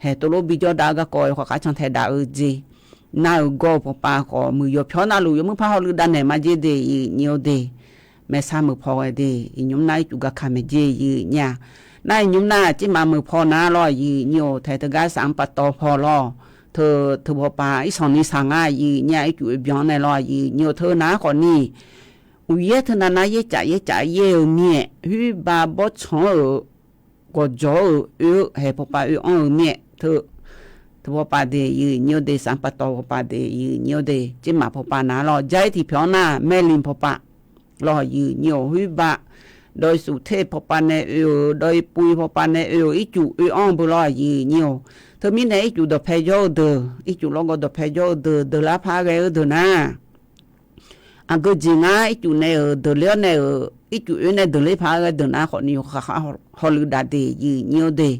haeq tov lof bi jawr dav-eu garkawv yawkhav khar cantae dav-eu jeq. Nar-euq gawr-eu pawqpav khawf muiq yawqpyawq navluf yawmuir paq hawluiv dav naeq ma jer de, aqyuif aqnyir-or de. Maershar meuq paw ghae de, iqnymr nar ircuf garka maeq jer, aqyuif aqnyir-aq. Nar iqnymr nar tirmaf meuq paw nar lawr, aqyuif aqnyir-or, taeq teugar saf-anr paftawv paw lawr. Teu, teu pawqpav irsanq ni saq nga, aqyuif aqnyir-aq, ircuf oe byan-anr nae lawr, aqyuif aqnyir-or, teu nar khawfni, uqyaer teu nav nar yaercaf yaercaf yaer-eu mir-aer, khoerbav bawrtsanq-euq gawqjawq-euq oe-eu haeq pawqpav oe-anr-eu mir-aer teu, teu pawqpav de, aqyuif aqnyir-or de, saf-anr paftawv pawqpav de, aqyuif aqnyir-or de, tirmaf pawqpav nar lawr, jar-ir tiqpyawq-anr nar maerlin pawqpav lawr, aqyuif aqnyir-or, khoerbav dawq-iq suf ter pawqpav nae oe-euq, dawq-iq puv-iq pawqpav nae oe-euq, ircuf oe-anr-eu beu lawr, aqyuif aqnyir-or. Teumirnae ircuf dawqpae jawr-eu deuq, ircuf lawrgawv dawqpae jawr-eu deuq, deuqlar paq-aer ghae-eu deuq nar, aqgeu jeq ngar ircuf nae-euq deuq ler-awr nae-euq, ircuf oe nae deuq ler paq-aer ghae deuq nar khawfni yawkhav khar hawluiv dav de, aqyuif aqnyir-or de.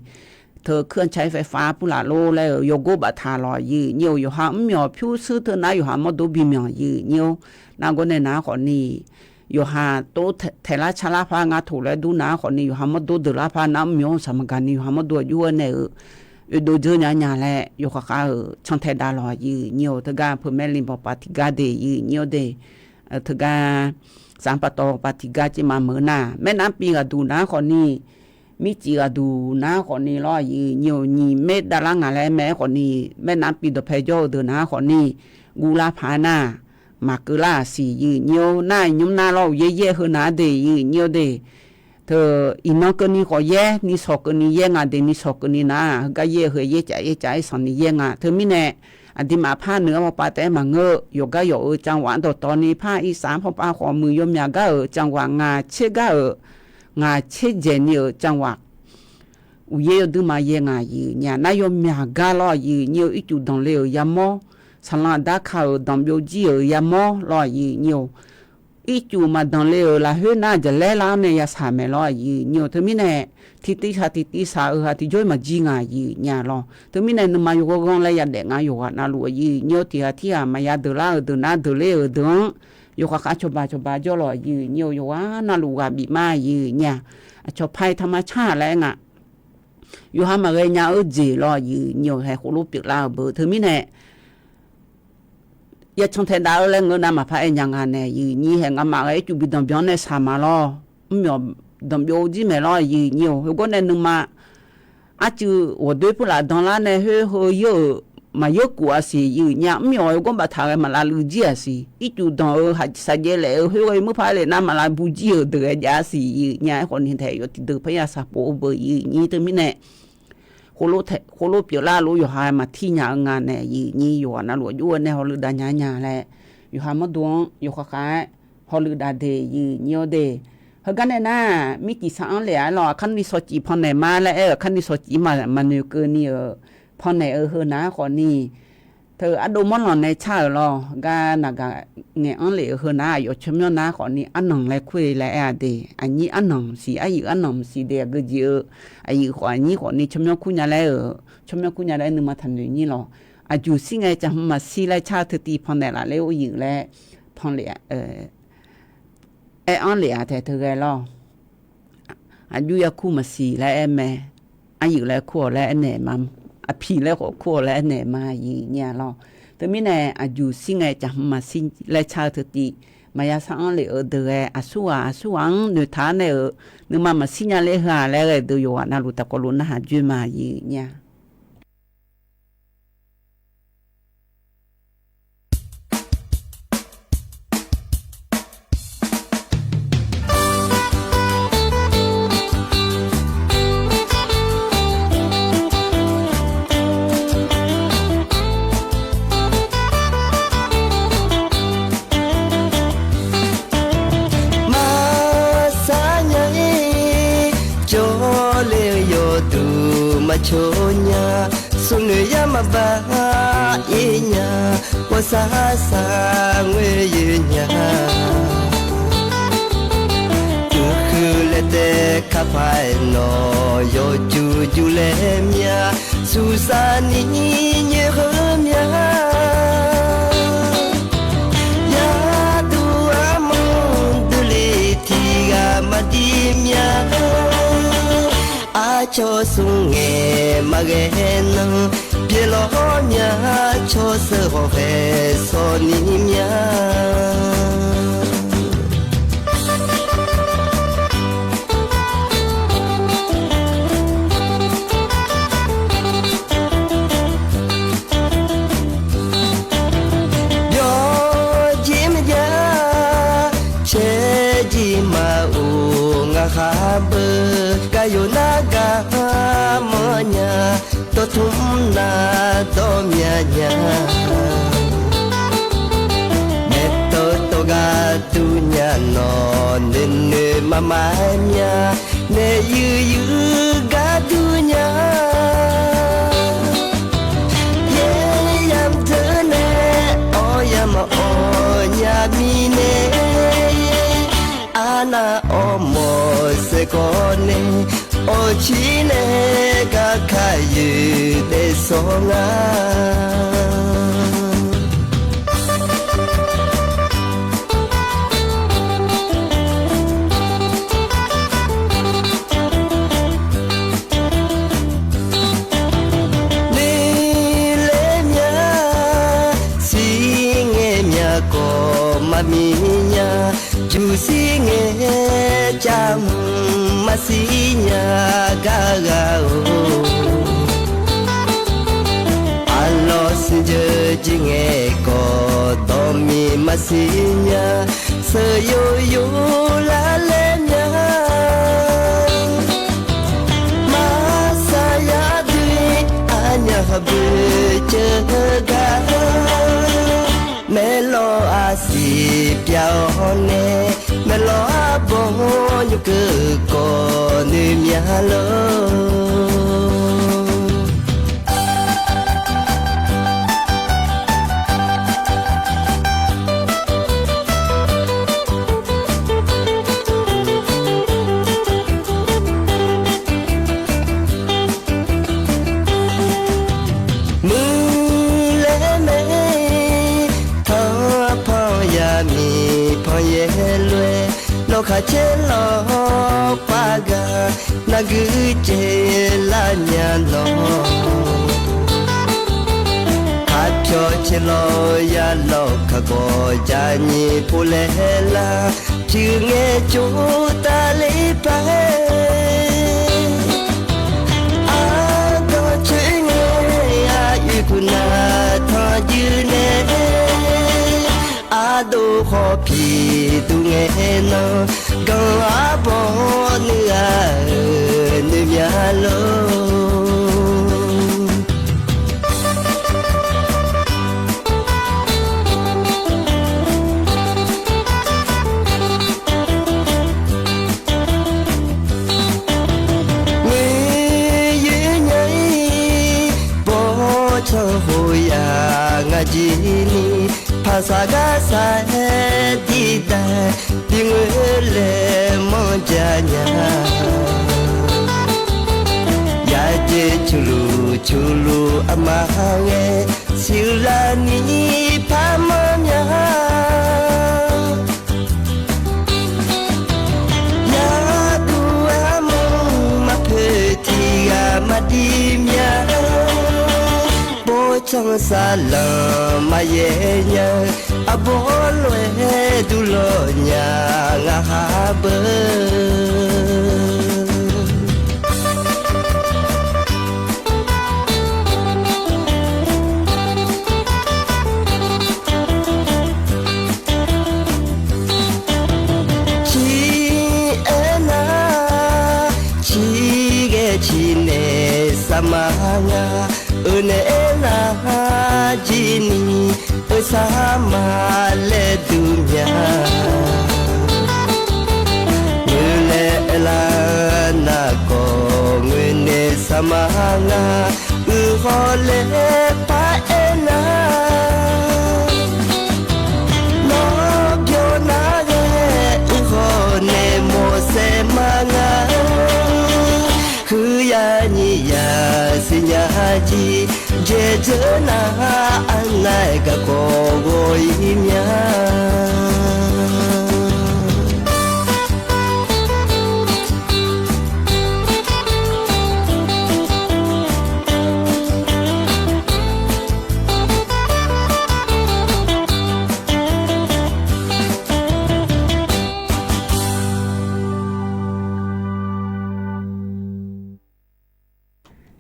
Teu เครื่องใช้ไฟฟ้า purlaf lor laer-euq yawgor baftaq lawr, aqyuif aqnyir-or, yawqha mrmyawq pyurshuir teu nar yawqha mawrdo bimyanq, aqyuif aqnyir-or. Nargawr nae nar khawfni, yawqha tov taeqlar carlar paq ngar toq laer dur nar khawfni, yawqha mawrdo deuqlar paq nar mrmyawq-anr saqmaq gaqni yawqha mawrdo aqjox-aer nae-euq oedov dzeur nya nya laer yawkhav khar-euq cantae dav lawr, aqyuif aqnyir-or. Teugar peumaerlin pawqpav tiqgar de, aqyuif aqnyir-or de. Teugar saf-anr paftawv pawqpav tiqgar tirmaf meuq nar, maernavmr piv ghaqduq nar khawfni, mircif ghaqduq nar khawfni lawr, aqyuif aqnyir-or, nyiq maer davlar ngaq laer mae-aer khawfni, maernavmr piv dawqpae jawr-eu deuq nar khawfni, guvlar paq-aer nar, maqkeuv lar-aq siq, aqyuif aqnyir-or. Nar iqnymr nar lawr, uqyaer yaer heu nar de, aqyuif aqnyir-or de. Teu, iqnan keuvni khawf yaer, nisawq keuvni yaer nga de, nisawq keuvni nar heugar yaer heu yaercaf yaercaf-aer sanq ni yaer nga. Teumirnae aqduimaf par noeq-awr pawqpav taef-aer maqngeur-eu, yawqgar yawq-euq จังหวัด dawqtawvni par irsaq-anr pawqpav khawf muiq yawmyaq gar-euq จังหวัด, ngaq tser gar-euq, ngaq tser dzaeqni-euq จังหวัด uqyaer yawduima yaer nga, aqyuif aqnyir-aq. Nar yawmyaq gar lawr, aqyuif aqnyir-or, ircuf danqle-euq yamawr, saqlanq aqdar ka-euq danqbyov jir-euq yamawr lawr, aqyuif aqnyir-or. Ircuf maqdanqle-euq lafkhoer nar jaqlaer lar-anr nae yasaq maeq lawr, aqyuif aqnyir-or. Teumirnae tiqtiv saq tiqtiv saq-euq ha tiqjawr-ir maqjir nga, aqyuif aqnyir-aq lawr. Teumirnae nuima yawghanr ghanr laer yadaef nga yawqghaq navluf, aqyuif aqnyir-or, tiqghaq tirghaq maqya deuqlar-euq deuq nar deuqler-euq deuq-anr yawkhav khar cawba cawba jawr lawr, aqyuif aqnyir-or, yawqghaq navluf ghaq bif ma, aqyuif aqnyir-aq. Aqcawq par-ir tar mar car laer nga. Yawqha maqghae nya-eu jeq lawr, aqyuif aqnyir-or, haeq khof lof pyeuflar-euq beu. Teumirnae yacan taeqdav-eu laer ngeur nar maqpar aer nya nga nae, aqyuif aqnyir, haeq ngamaf ghae ircuf bi danqbyan-anr nae saq ma lawr. Mrmyawq danqbyov jir maeq lawr, aqyuif aqnyir-or. Heugawr nae nuima arcuiv ghawqdoer purlaf danlar nae khoer heu yeur-euq maqyeur kuf-a siq, aqyuif aqnyir-aq. Mrmyawq heugawr baftaq ghae maqlav luiv jir-aq siq. Ircuf danq-eu saqjaev laef-eu khoer ghae muir par lef nar maqlav bu jir-euq deuq ghae jav-a siq, aqyuif aqnyir-aq. Aerkhawf ni taef yawf tiqdeuq parya saq pov-eu beu, aqyuif aqnyir. Teumirnae khoerlof pyeuflar lof yawqha maqtir nya-eu nga nae, yiq nyir yawqghaq navluf aqjox-aer nae hawluiv dav nya nya laer, yawqha mawrdo-anr yawkhav khav-aer hawluiv dav de, yiq nyir-awr de. Heugar nae nar, mircif sar-anr lef-a lawr, aqkar ni shawcif pannaeq ma laer aer-eu, aqkar ni shawcif maqnoeq keuvni-euq pannaeq-eu heu nav-aer khawfni, teu ardov mawrlanq nae car-euq lawr, gar naqgaq ngaeq-anr lef-euq heu nav-aer aqyawf tsawrmyanr nar khawfni arnanq laer kur-e laer aer-a de. Aqnyir arnanq maqsiq, aryuif arnanq maqsiq de, aqgeu jeq-eu aqyuif khawf aqnyir khawfni tsawrmyanr kur nya laer-euq, tsawrmyanr kur nya laer nuima taqnoeq nyir lawr. Aqjuq shir ngae caqhmq maqshir laer car-eu teutiv pannaeq laf ler-or yiq laer, pan lef-a, aer-anr lef-a tae teughae lawr. Aqjuv yarkur maqsiq laer aer mae, aryuif laer kur-awq laer aernaeq ma, aqpiq laer khawf kur-awq laer aernaeq ma, yiq nyir-a lawr. Teumirnae aqjuq shir ngae caqhmq maqshir laer car-eu teutiv, maqya sar-anr lef-eu deuq ghae, aqsurghaq aqsurghaq-anr noeqtaq-aer nae-euq nuima maqshir nya ler heu-aq laer ghae deuq yawqghaq navluf taqkawv lof narhaq joer ma, yiq nyir-a. Maqsar nya-ir, jawrle-eu yawduq maqcaw nya, smrnoeq yar maqbaq ir nya, ghawqshaq shaq ngoer yoer nya. Uiqhuiq laer tae kapaq-aer nawq yawjuq juq laer mya, suqsaq ni nyoer heu mya. Yaqduq armur duqle tiqghaq maqdir mya. Aqcawq smr ngae maqghae nan, pyeuflar hawr mya, cawsheuq hawkhae sawni mya. Yawjir maqjav, caerjir maqof, ngaqkhaq beu gaq yawf nar gaq mawrnya, dawrtmr nar dawrmya nya. Naeq tawv tawv gharduq nya, nawq noeqnoeq maqmaf mya, naeq yuif yuif gharduq nya. Yaer yamq deuq nae awq yamq awq nya mirnae, arnav awq mawq saeqkawv nae, awq cir nae gar ka yoeq daef sawr nga. Noeqlaer mya, shir ngae mya kawv maqmiq nya, juq shir ngae cavmq maqshir nya gar ghaq-or. Arlawr smrjeuq jir ngae kawv dawqmiq maqshir nya, sheuq yoyov lavler mya. Maqsar yar dui aqnyaf khaq bui ceuv gar, maeqlawq arsiq pyav-awr nae, maeqlawq arbawr nymr keuv kawv noeq mya lor. Muiq laer mae, tanqpanq yamiq panqyaer lof-aer, lawqkhaq caer lawq pav ghaq, nargui caev lar nya lawq. Kaqpyawq caev lawq ya lawq, kakhof jaqnyiq pov laer lar, pyuiq ngae jov tavler paq-aer, aqdanq coer ngae aqyuif kuq naq tanqjuir nae, ardov khawf piqduq ngae nan, ganq arbawr nuiv-a-euq noeq mya lor. Arsaq-aer dirdaq bi ngoer laer manrja nya. Yadzae cuqluq cuqluq aqma ghae, siqlar ni parmanr nya. Yagaq duq armur maqpoeq tiq ghaq maqdir mya. Bawrtsanq saqlanq maqyaer nya-eu, arbawr lof-aer durlawq nya ngar khar beu. Ciq aernar, ciq ghae ciq naeq sar ma nga. Euq naeq aernar, ciq ni euq sar ma laer duq mya. Ngeur laer aerlar narkawv, ngeur naeq sar ma nga. Uiqkhawf laer par aernar, nawr byawq nar ghae, uiqkhawf naeq mawqsaeq ma nga. Huiqya nyiq ya siqnya jir, dzaeq dzeur nar, arnav-aer garkawv ghawq-ir mya.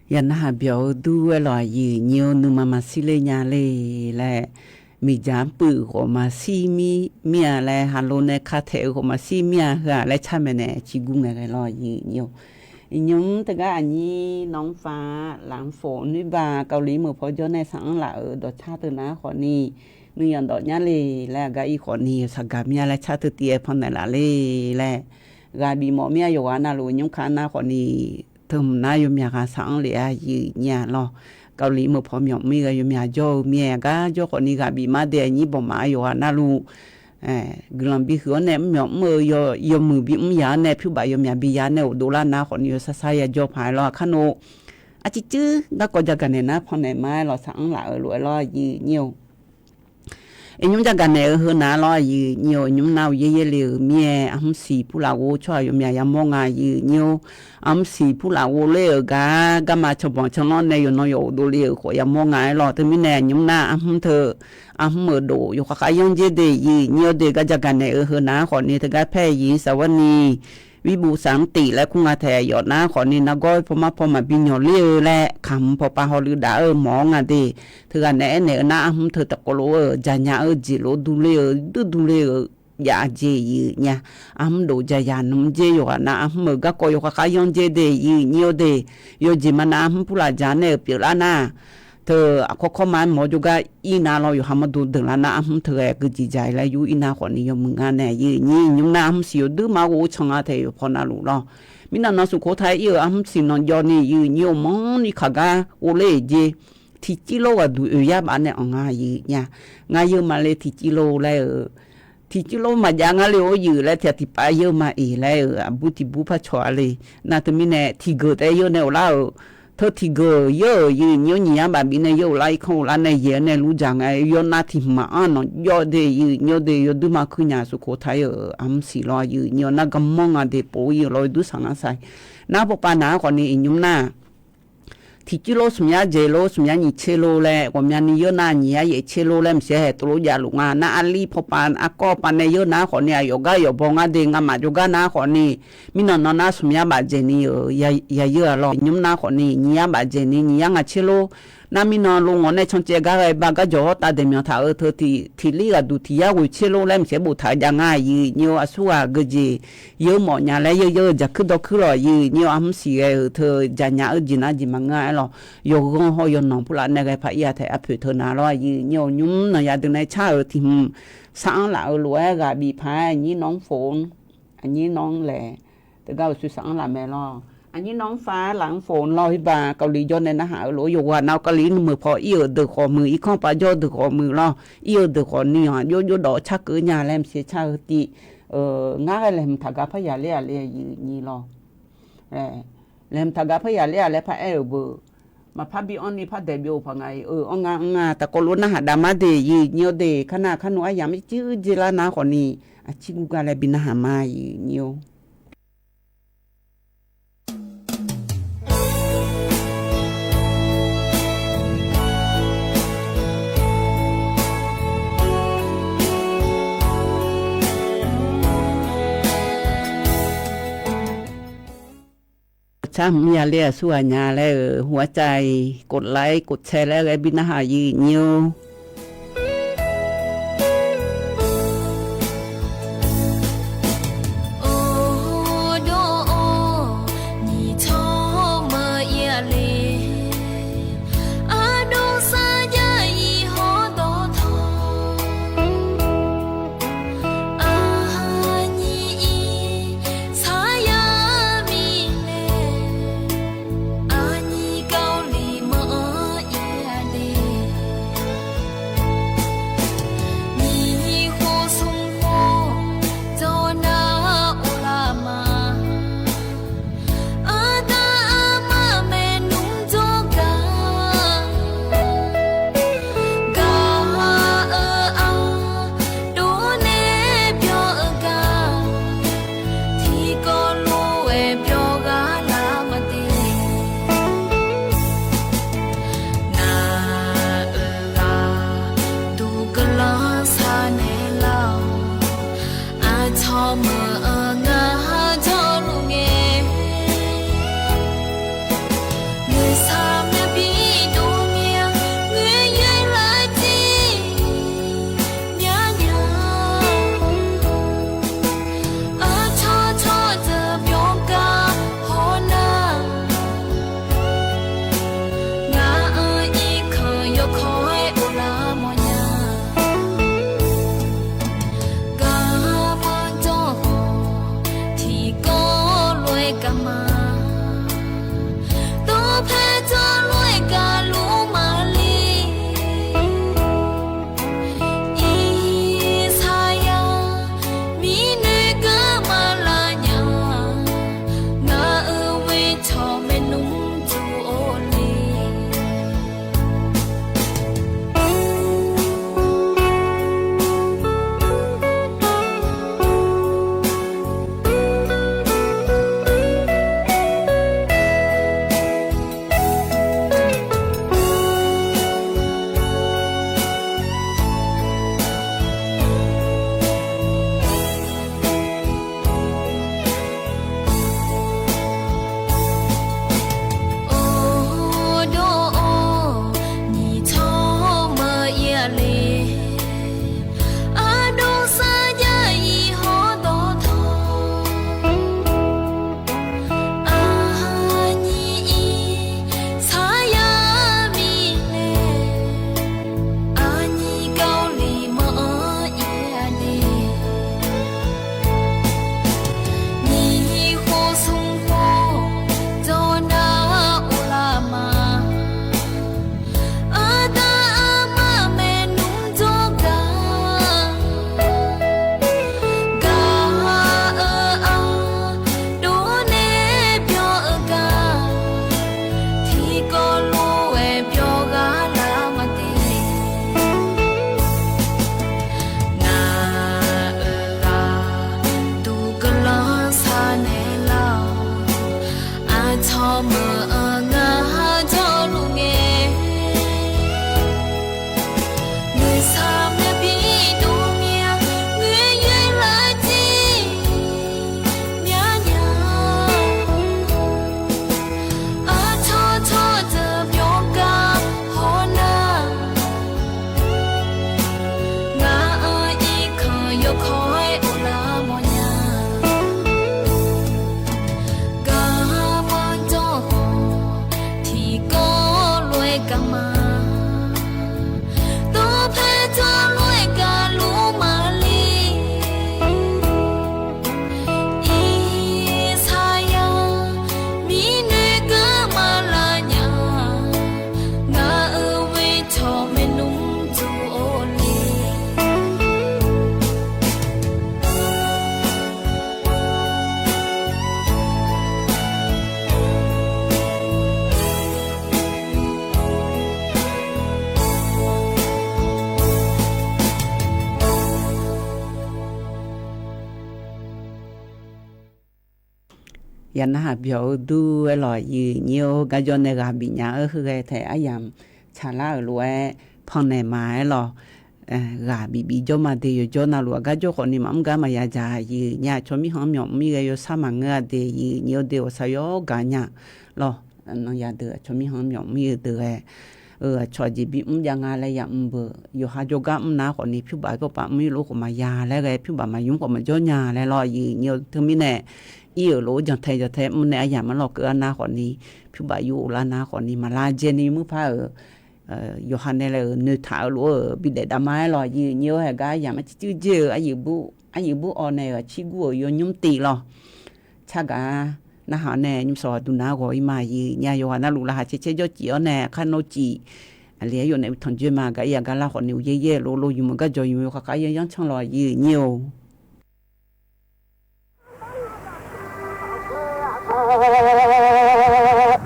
Yaqnarhaq byawq-eu dur-aer lawq, aqyuif aqnyir-or, nuima maqshir ler nya le laer, miqdzaq-anr puiv-eu khawf maqshir mir-a laer, haqlo nae kataeq-eu khawf maqshir mir-a heu-aq laer carmaeq naeq ciqguv ngaeq ghae lawq, aqyuif aqnyir-or. Iqnymr teugar aqnyir nawq-anr fav-a, lafkhof nuibar kavlir meuq paw jawr nae saq-anr laf-euq dawqcar teu nar khawfni, nuiyanq dawq nyar le laer, aqgar ir khawfni yawshaq gaq mir-a laer car teu tiv-aer pannaeq laf le laer, ghaq bif mawf mir-a yawqghaq navluf nymr ka nar khawfni, teu hmq nar yawmyaq ghaq saq-anr lef-a, aqyuif aqnyir-a lawq. Kavlir meuq paw myawf mir ghae yawmyaq jawr-eu mir-aer, aqgar jawr khawfni ghaq bif mar dae aqnyir bawq maf-a yawqghaq navluf guiqlanq bihuiq-awr nae mrmyawf mr-eu yawmuiq bimr yaq-awr nae pyur baf yawmyaq biya nae ghofdov lar nar khawfni yawshar shar ya jawr paq-aer lawr, aqkar nawq-or. Aqcif cuir garkawv jagaq naeq nar pannaeq ma-aer lawq, saq-anr laf-euq lof-aer lawr, aqyuif aqnyir-or. Iqnymr jagaq naeq-eu heu nar lawr, aqyuif aqnyir-or, iqnymr nar uqyaer yaer le-euq mir-aer, arhmr siq purlaf ghof-awr tsawrhaq yawmyaq yamawr nga, aqyuif aqnyir-or. Arhmr siq purlaf ghof ler-euq gar garma canbanq canlanr nae yawqnan yawq ghofdov le-euq khawf yamawr nga-aer lawq. Teumirnae iqnymr nar arhmr teu, arhmr-euq dof yawkhav khav yanr dzer de, aqyuif aqnyir-or de, gar jagaq naeq-eu heu nar khawfni teugar paer-iq saqwar ni, wirbuv saq-anr tif laer kur nga taef yawf nar khawfni nargawr pawmar paw maqbi nyawq ler-eu laer, kaqhmq pawpav hawluiv daf-eu mawq-awr nga de. Teughaq naeq-aer naeq-eu nar arhmr teu tafkov lof-eu jaqnya-eu jeq lof durler-eu duidurler-eu jav jeq aqyuif aqnyir-a. Arhmr dof jaqyaq nmr dzer yawqghaq nar arhmr-euq garkawv yawkhav khav yanr dzer de, aqyuif aqnyir-or de. Yawjeq ma nar arhmr purlaf jaq nae-euq pyeuflar nar, teu aqkawr kawr ma-aer mawr jawrgar ir nar lawr, yawqha mawrdo deuq lar nar arhmr teughaq geujeq jaq-ir laer yur ir nar khawfni yawmuiq nga nae, aqyuif aqnyir, iqnymr nar arhmr siq yawduir ma ghof-awr can nga taef yawqpaw navluf lawr. Mirnan nan smq khof taef ir-euq arhmr siq nan jawv ni, aqyuif aqnyir-or, manrni kaq gar ghovler-euq jer. Tiqcir lor ghaqduq oeq yar baf nae anq nga, aqyuif aqnyir-a. Ngar yeur ma le tiqcir lor laer-euq, tiqcir lor maqjav ngar le-or, aqyuif laer tiq ghaq tiqpav yeur ma-iq laer-euq, aqbur tiqbur par cawq-a le. Nar teumirnae tiqgeuq taef yeur nae ghoflar-euq, teu tiqgeuq yeur-euq, aqyuif aqnyir-or, nyiq yar baf bif nae yeur ghoflar, irkanr ghoflar nae yaeq-aer nae lur dzaq ngae, yawr nar tiq hmq maqanr nanq jawr de, aqyuif aqnyir-or de, yawduir ma kuir nya smq khof taef ir-euq arhmr siq lawr, aqyuif aqnyir-or, nar garmanr nga de pov ir-euq lawr, yawduir saq ngar sai. Nar pawpav naq-anr khawfni iqnymr nar tiqcir lor smq yar dzaeq lor smq yar nyiq tser lor laer ghawqmyani yeur nar nyiq yar yaef tser lor laer maqsiq haeq tov lor jav luf nga. Nar arlir pawpav arkawr pav nae yeur nar khawfni aqyawf gar yawf baw ngar de, ngamaf jawrgar nar khawfni mirnan nan nar smq yar baf dzaeq ni-euq yayeur-a lawr. Nymr nar khawfni nyiq yar baf dzaeq ni nyiq yar ngaq tser lor. Nar mirnan lo ngawq nae cancaev gar ghae ba gar jawq-awr tav daeq myanq taq-euq teu tiq lir ghaqduq tiq yar ghoeq tser lor laer maqsiq boftaq-eu jav ngar, aqyuif aqnyir-or, aqsurghaq geujeq yeur mawf nya laer yeur yeur-eu jaqkuir dawrkuir lawq, aqyuif aqnyir-or, arhmr siq ghae-euq teu jaqnya-eu jeq nar jeq maqngeur-aer lawq. Yawqghanr hawr yawnanq purlaf nae ghae paq ir-a taef arpoeq teu nar lawr, aqyuif aqnyir-or, nymr nanqya deuq nae car-euq tiq hmq sar-anr laf-euq lof-aer ghaq bif paq-aer aqnyir nan-anr fof-anr, aqnyir nan-anr laeq teugar uqshoe saq-anr laf mae lawr. Aqnyir nawr-anr far laf-anr fof lawr, hirbaq kawvliq jawr nae narhaq-eu lof-aer yawqghaq nav-eu kawvliq nuinoeq paw ir-euq deuq khawf muiq, irkanr pav jawr-eu deuq khawf muiq lawr, ir-eu deuq khawf ni-anr jov jov dawq-eu car keuv nya laer maqsiq car-eu tiv. Ngar ghae laeqhmq taqgar par yaqler-aq le, aqyuif nyir lawr. Laeqhmq taqgar par yaqler-aq laer paraer-euq beu. Maqpar bi anr ni par daeq byov-eu paq nga-iq, eu, anr nga anr nga, taqkawv lof narhaq dav mar de, aqyuif nyir-awr de, kar nar kar nmr aryamq mircir uirdzer lar nar khawf ni, aqcir gurgar laer bi narhaq ma, aqyuif nyir-or. Tsar hmq yaler aqsurghaq nya laer-euq hu arcav-iq กดไลค์ กดแชร์ laer ghae bi narhaq aqyuif nyir-or. Aqdawr-or, nyiq tawr meuq-ir-a le. Aqdawr sarjax-iq hawr dawqtawq, aqnyir-ir saqyaq mirnae, aqnyir gawrliq manq-anr ir-a de. Nyiq khof smq khof dawq nar of lar ma. Aqda aqma maernmr jawrgar, gaq-eu ardov nae byawr-eu gar, tiqkawv lof-aer byawr ghaq lar ma de. Ngaq-euq ghaq duq guiqlanq sar naeq lar-awq. Aqcawq meuq-eu ngar jawrluf ngae, nuisar maqbi dov mya, ngoer yaer lar jir myar nya. Aqcawq cawqdeuq byawr gar hawr nar, ngaq-euq irkanq yawkawr-aer of lar mawrnya. Garma jawr khawf, tiqkawv lof-aer garma, dawqpae jawr lof-aer gaqluf maqle. Irsaqyaq mirnae garma lar nya, ngaq-euq ghoer cawq maernmr duq-or le. Aqdawr-or, nyiq tawr meuq-ir-a le. Aqdawr sarjax-iq hawr dawqtawq, aqnyir-ir saqyaq mirnae, aqnyir gawrliq manq-anr ir-a de. Nyiq khof smq khof dawq nar of lar ma. Aqda aqma maernmr jawrgar, gaq-eu ardov nae byawr-eu gar, tiqkawv lof-aer byawr ghaq lar ma de. Ngaq-euq ghaq duq guiqlanq sar naeq lar-awq. Aqcawq meuq-eu ngar jawrluf ngae, nuisar maqbi dov mya, ngoer yaer lar jir myar nya. Aqcawq cawqdeuq byawr gar hawr nar, ngaq-euq irkanq yawkawr-aer of lar mawrnya. Garma jawr khawf, tiqkawv lof-aer garma, dawqpae jawr lof-aer gaqluf maqle. Irsaqyaq mir ya narhaq byawq-eu dur-aer lawq, yiq nyir-or, garjawr nae ghaq bifnya-eu heu ghae taef aryamq tsaqlar-euq lof-aer pannaeq ma-aer lawq. Ghaq bif bif jawr ma de yawjawr navluf aqgar jawr khawfni maqmr gar maqya dzaq, yiq nyir aqcawq mirkhanq-anr myawq mr-ir ghae yawshar maqngeur-a de, yiq nyir-or de ghawqshaq yawr gaq nya lawq. Nan yadeuq aqcawq mirkhanq-anr myawq mr-ir-eu deuq ghae eu aqcawq aqjeq bimr jav nga laer yamr beuq, yawqha jawrgar mr nar khawfni pyurbaf bawrpav mr-ir lof khawf maqya laer ghae, pyurbaf maqymr khawf maqjawr nya laer lawq, yiq nyir-or. Teumirnae ir-euq lof-aer jantae jantae mr nae aryamq-anr lawq keuv-ar nar khawfni, pyurbaf yur of lar nar khawfni, maqlar dzae ni muir par-euq yawqha nae laer-euq noeqtaq-eu lof-aer-euq bidaef dav ma-aer lawq, yiq nyir-or. Haeq gar aryamq-anr circuir dzae-eu aryiq bur awv nae-euq aqcir gur-euq yawnymr tiv lawq. Tsargaq-a, narhaq-awr nae nymrshawq ghaq duq nar ghawq-ir ma, yiq nyir-a. Yawqghaq navluf laqkhaq caer caer jawr cif-awr nae, kar nawr cif. Aqli-aer yawf naeq-eu tanqjoer ma, gaq-ir aqgar lar khawfni uqyaer yaer-eu lof lo, yumq-eu gar jawq yumq-eu khaqkhav yanr yanr canr lawq, yiq nyir-or.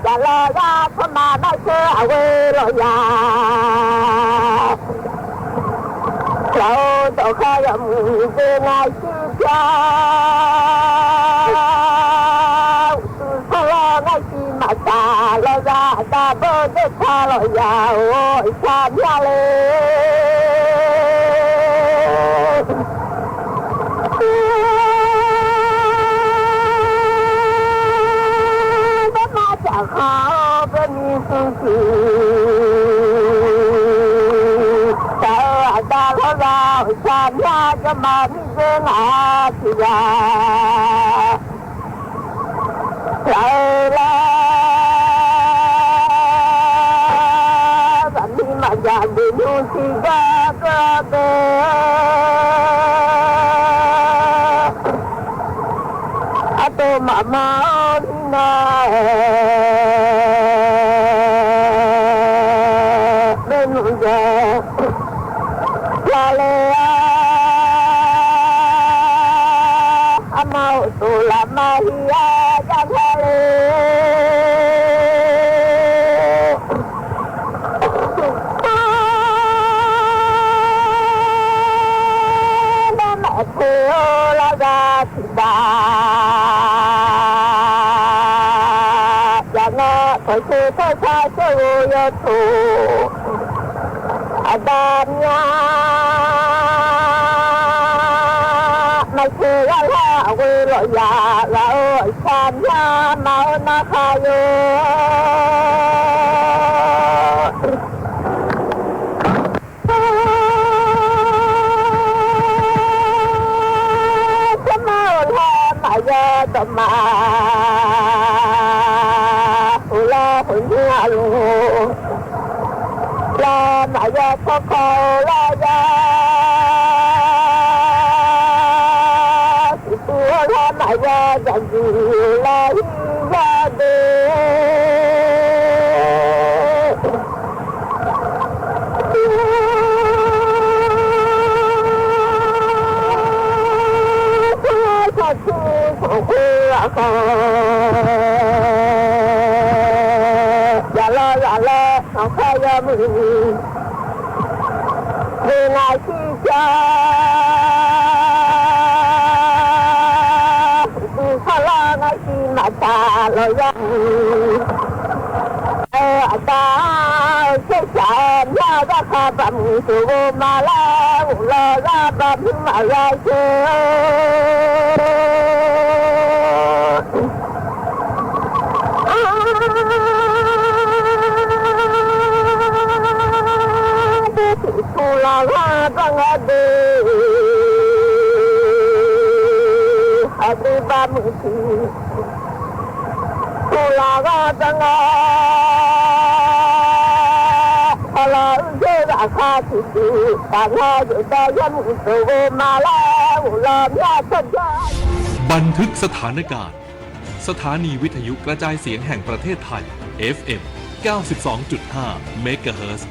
Yaqlar yar tsawrma nar sheu aqghoe lawq ya. Laf-eu dawqkhar yawmuiq jeq ngar shir pyar. Uqduq sanrlar ngar shiq maqsaq lawq ya, aqda bawr dawrtaq lawq ya-or, iqsar myar le. Dawrma jaqkha-awr baerni smr tiq, shaq-eu aqda lawr ya, iqsar myar jawrma mirdzeur ngaq tiq ya. Laf-eu lar, zaqmiq maqjaq geuf nymr tiqgar dawr dawr. Artov mafma-awr mirnae, maernmr jae. Lale-a, arma uqduq lafma hi-a, yar ngar le. Narmaeq teu-eu lar za tiqdav, yaq ngar tawqshe tawrshar shawr-eu yawtaq. Aqda mya maqteu yarlar ghoe lawq ya, ghaq-eu iqsar mya ma-awr narhaq yo. Sarma-euq lar maqya dawqma, uqlar huqnymr aqluf lar maqya tsawrkawv-eu lar ya. Siqtuv-eu lar maqya jaqjuq lar ir yar de. Sanqtuv sanqkhoer aqkaq, yaqlaw yaqlaw sanqkhaer yawmuiq, jeq ngaq shir jar. Uqduq sarlar ngar shir maqtaq lawq ya. Aqda tsershaq-aer myar zarkhaq baqmuiq sheuqghov ma lar, ghof law lar baqmuiq maqya sheu. Arder tiq pu lawq ghar banr ngar de, aqdui baqmuiq tiq pu lawq ghar banr ngar, aqlawq uiqdzer ghaqkhav tiqsiq taf ngar, yawqdawq yawmuiq sheuqghov ma lar, ghof law myar tsawrjawr. บันทึกสถานการณ์ สถานีวิทยุกระจายเสียงแห่งประเทศไทย เอฟเอ็ม เก้าสิบสองจุดห้า เมกะเฮิรตซ์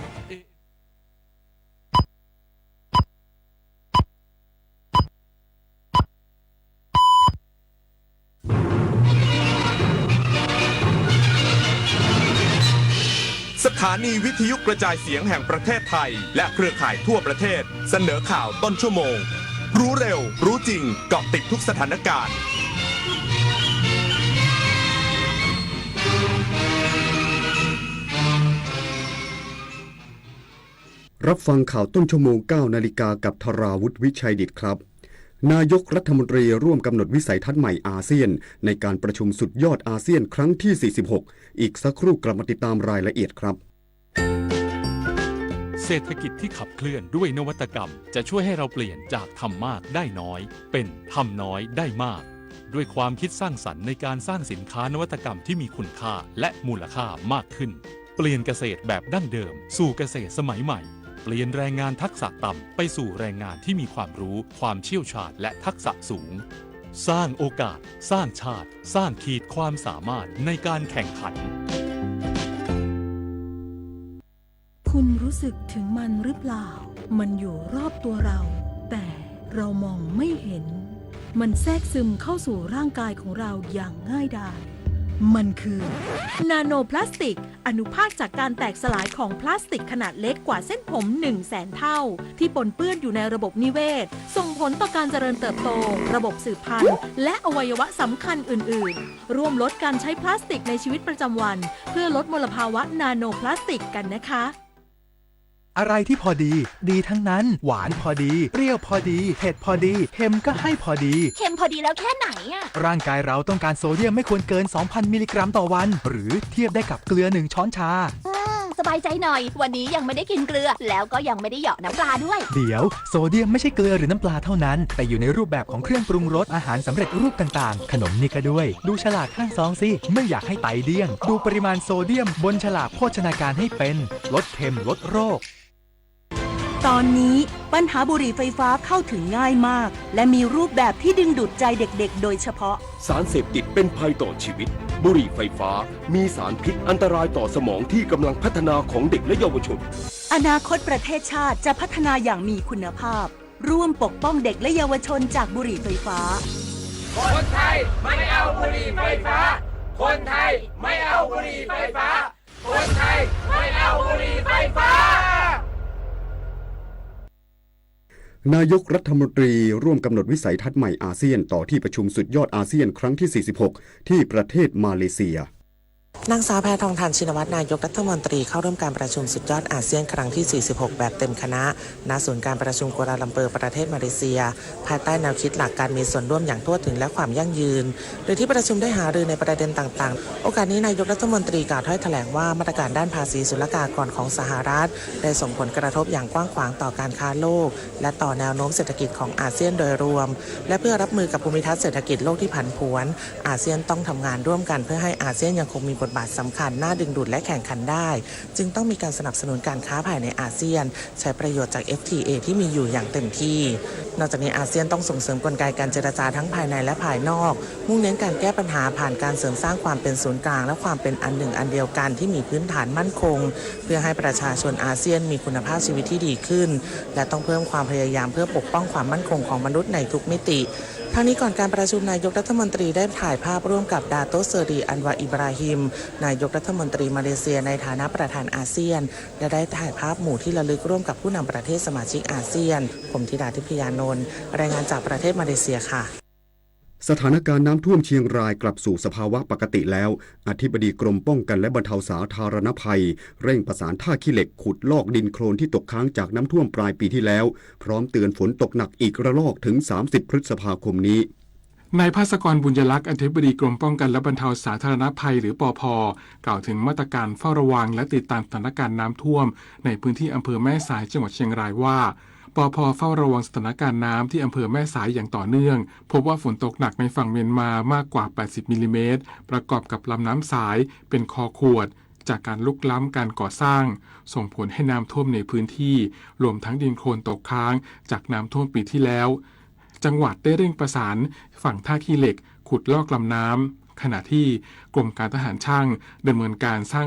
สถานีวิทยุกระจายเสียงแห่งประเทศไทย และเครือข่ายทั่วประเทศ เสนอข่าวต้นชั่วโมง รู้เร็ว รู้จริง เกาะติดทุกสถานการณ์ รับฟังข่าวต้นชั่วโมง เก้านาฬิกา กับธราวุฒิ วิชัยดิษฐครับ นายกรัฐมนตรีร่วมกำหนดวิสัยทัศน์ใหม่อาเซียน ในการประชุมสุดยอดอาเซียนครั้งที่ สี่สิบหก อีกสักครู่กลับมาติดตามรายละเอียดครับ เศรษฐกิจที่ขับเคลื่อนด้วยนวัตกรรม จะช่วยให้เราเปลี่ยนจากทำมากได้น้อย เป็นทำน้อยได้มาก ด้วยความคิดสร้างสรรค์ในการสร้างสินค้านวัตกรรมที่มีคุณค่าและมูลค่ามากขึ้น เปลี่ยนเกษตรแบบดั้งเดิมสู่เกษตรสมัยใหม่ เปลี่ยนแรงงานทักษะต่ำไปสู่แรงงานที่มีความรู้ ความเชี่ยวชาญ และทักษะสูง สร้างโอกาส สร้างชาติ สร้างขีดความสามารถในการแข่งขัน คุณรู้สึกถึงมันหรือเปล่า มันอยู่รอบตัวเรา แต่เรามองไม่เห็น มันแทรกซึมเข้าสู่ร่างกายของเราอย่างง่ายดาย มันคือ นาโนพลาสติก อนุภาคจากการแตกสลายของพลาสติกขนาดเล็กกว่าเส้นผม หนึ่งแสนเท่า ที่ปนเปื้อนอยู่ในระบบนิเวศ ส่งผลต่อการเจริญเติบโต ระบบสืบพันธุ์ และอวัยวะสำคัญอื่นๆ ร่วมลดการใช้พลาสติกในชีวิตประจำวัน เพื่อลดมลภาวะนาโนพลาสติกกันนะคะ อะไรที่พอดี ดีทั้งนั้น หวานพอดี เปรี้ยวพอดี เผ็ดพอดี เค็มก็ให้พอดี เค็มพอดีแล้วแค่ไหนอะ ร่างกายเราต้องการโซเดียมไม่ควรเกิน สองพันมิลลิกรัมต่อวัน หรือเทียบได้กับเกลือหนึ่งช้อนชา อืม สบายใจหน่อย วันนี้ยังไม่ได้กินเกลือ แล้วก็ยังไม่ได้เหยาะน้ำปลาด้วย เดี๋ยว โซเดียมไม่ใช่เกลือหรือน้ำปลาเท่านั้น แต่อยู่ในรูปแบบของเครื่องปรุงรส อาหารสำเร็จรูปต่างๆ ขนมนี่ก็ด้วย ดูฉลากข้างซองสิ ไม่อยากให้ไตเดี้ยง ดูปริมาณโซเดียมบนฉลากโภชนาการให้เป็น ลดเค็มลดโรค ตอนนี้ปัญหาบุหรี่ไฟฟ้าเข้าถึงง่ายมาก และมีรูปแบบที่ดึงดูดใจเด็กๆ โดยเฉพาะ สารเสพติดเป็นภัยต่อชีวิต บุหรี่ไฟฟ้า มีสารพิษอันตรายต่อสมองที่กำลังพัฒนาของเด็กและเยาวชน อนาคตประเทศชาติจะพัฒนาอย่างมีคุณภาพ ร่วมปกป้องเด็กและเยาวชนจากบุหรี่ไฟฟ้า คนไทยไม่เอาบุหรี่ไฟฟ้า คนไทยไม่เอาบุหรี่ไฟฟ้า คนไทยไม่เอาบุหรี่ไฟฟ้า นายกรัฐมนตรีร่วมกำหนดวิสัยทัศน์ใหม่อาเซียน ต่อที่ประชุมสุดยอดอาเซียนครั้งที่ สี่สิบหก ที่ประเทศมาเลเซีย นางสาวแพทองธาร ชินวัตร นายกรัฐมนตรีเข้าร่วมการประชุมสุดยอดอาเซียนครั้งที่ สี่สิบหก แบบเต็มคณะ ณ ศูนย์การประชุมกัวลาลัมเปอร์ ประเทศมาเลเซีย ภายใต้แนวคิดหลักการมีส่วนร่วมอย่างทั่วถึงและความยั่งยืน โดยที่ประชุมได้หารือในประเด็นต่างๆ โอกาสนี้นายกรัฐมนตรีกล่าวถ้อยแถลงว่ามาตรการด้านภาษีศุลกากรของสหรัฐ ได้ส่งผลกระทบอย่างกว้างขวางต่อการค้าโลก และต่อแนวโน้มเศรษฐกิจของอาเซียนโดยรวม และเพื่อรับมือกับภูมิทัศน์เศรษฐกิจโลกที่ผันผวน อาเซียนต้องทำงานร่วมกันเพื่อให้อาเซียนยังคงมีบทบาทสำคัญน่าดึงดูดและแข่งขันได้ จึงต้องมีการสนับสนุนการค้าภายในอาเซียน ใช้ประโยชน์จาก เอฟทีเอ ที่มีอยู่อย่างเต็มที่ นอกจากนี้อาเซียนต้องส่งเสริมกลไกการเจรจาทั้งภายในและภายนอก มุ่งเน้นการแก้ปัญหาผ่านการเสริมสร้างความเป็นศูนย์กลางและความเป็นอันหนึ่งอันเดียวกันที่มีพื้นฐานมั่นคง เพื่อให้ประชาชนอาเซียนมีคุณภาพชีวิตที่ดีขึ้น และต้องเพิ่มความพยายามเพื่อปกป้องความมั่นคงของมนุษย์ในทุกมิติ ทั้งนี้ก่อนการประชุมนายกรัฐมนตรีได้ถ่ายภาพร่วมกับดาโตเสรีอันวาอิบราฮิม นายกรัฐมนตรีมาเลเซียในฐานะประธานอาเซียน และได้ถ่ายภาพหมู่ที่ระลึกร่วมกับผู้นำประเทศสมาชิกอาเซียน ผมธิดา ทิพยานนท์ รายงานจากประเทศมาเลเซียค่ะ สถานการณ์น้ำท่วมเชียงรายกลับสู่สภาวะปกติแล้ว อธิบดีกรมป้องกันและบรรเทาสาธารณภัย เร่งประสานท่าขี้เหล็กขุดลอกดินโคลนที่ตกค้างจากน้ำท่วมปลายปีที่แล้ว พร้อมเตือนฝนตกหนักอีกระลอกถึง สามสิบ พฤษภาคมนี้ นายภาสกร บุญยลักษณ์ อธิบดีกรมป้องกันและบรรเทาสาธารณภัย หรือ ปภ กล่าวถึงมาตรการเฝ้าระวังและติดตามสถานการณ์น้ำท่วมในพื้นที่อำเภอแม่สาย จังหวัดเชียงรายว่า ปภ เฝ้าระวังสถานการณ์น้ำที่อำเภอแม่สายอย่างต่อเนื่อง พบว่าฝนตกหนักในฝั่งเมียนมามากกว่า แปดสิบ มิลลิเมตร ประกอบกับลำน้ำสายเป็นคอขวด จากการลุกล้ำการก่อสร้าง ส่งผลให้น้ำท่วมในพื้นที่ รวมทั้งดินโคลนตกค้างจากน้ำท่วมปีที่แล้ว จังหวัดได้เร่งประสานฝั่งท่าขี้เหล็ก ขุดลอกลำน้ำ ขณะที่กรมการทหารช่างดำเนินการสร้าง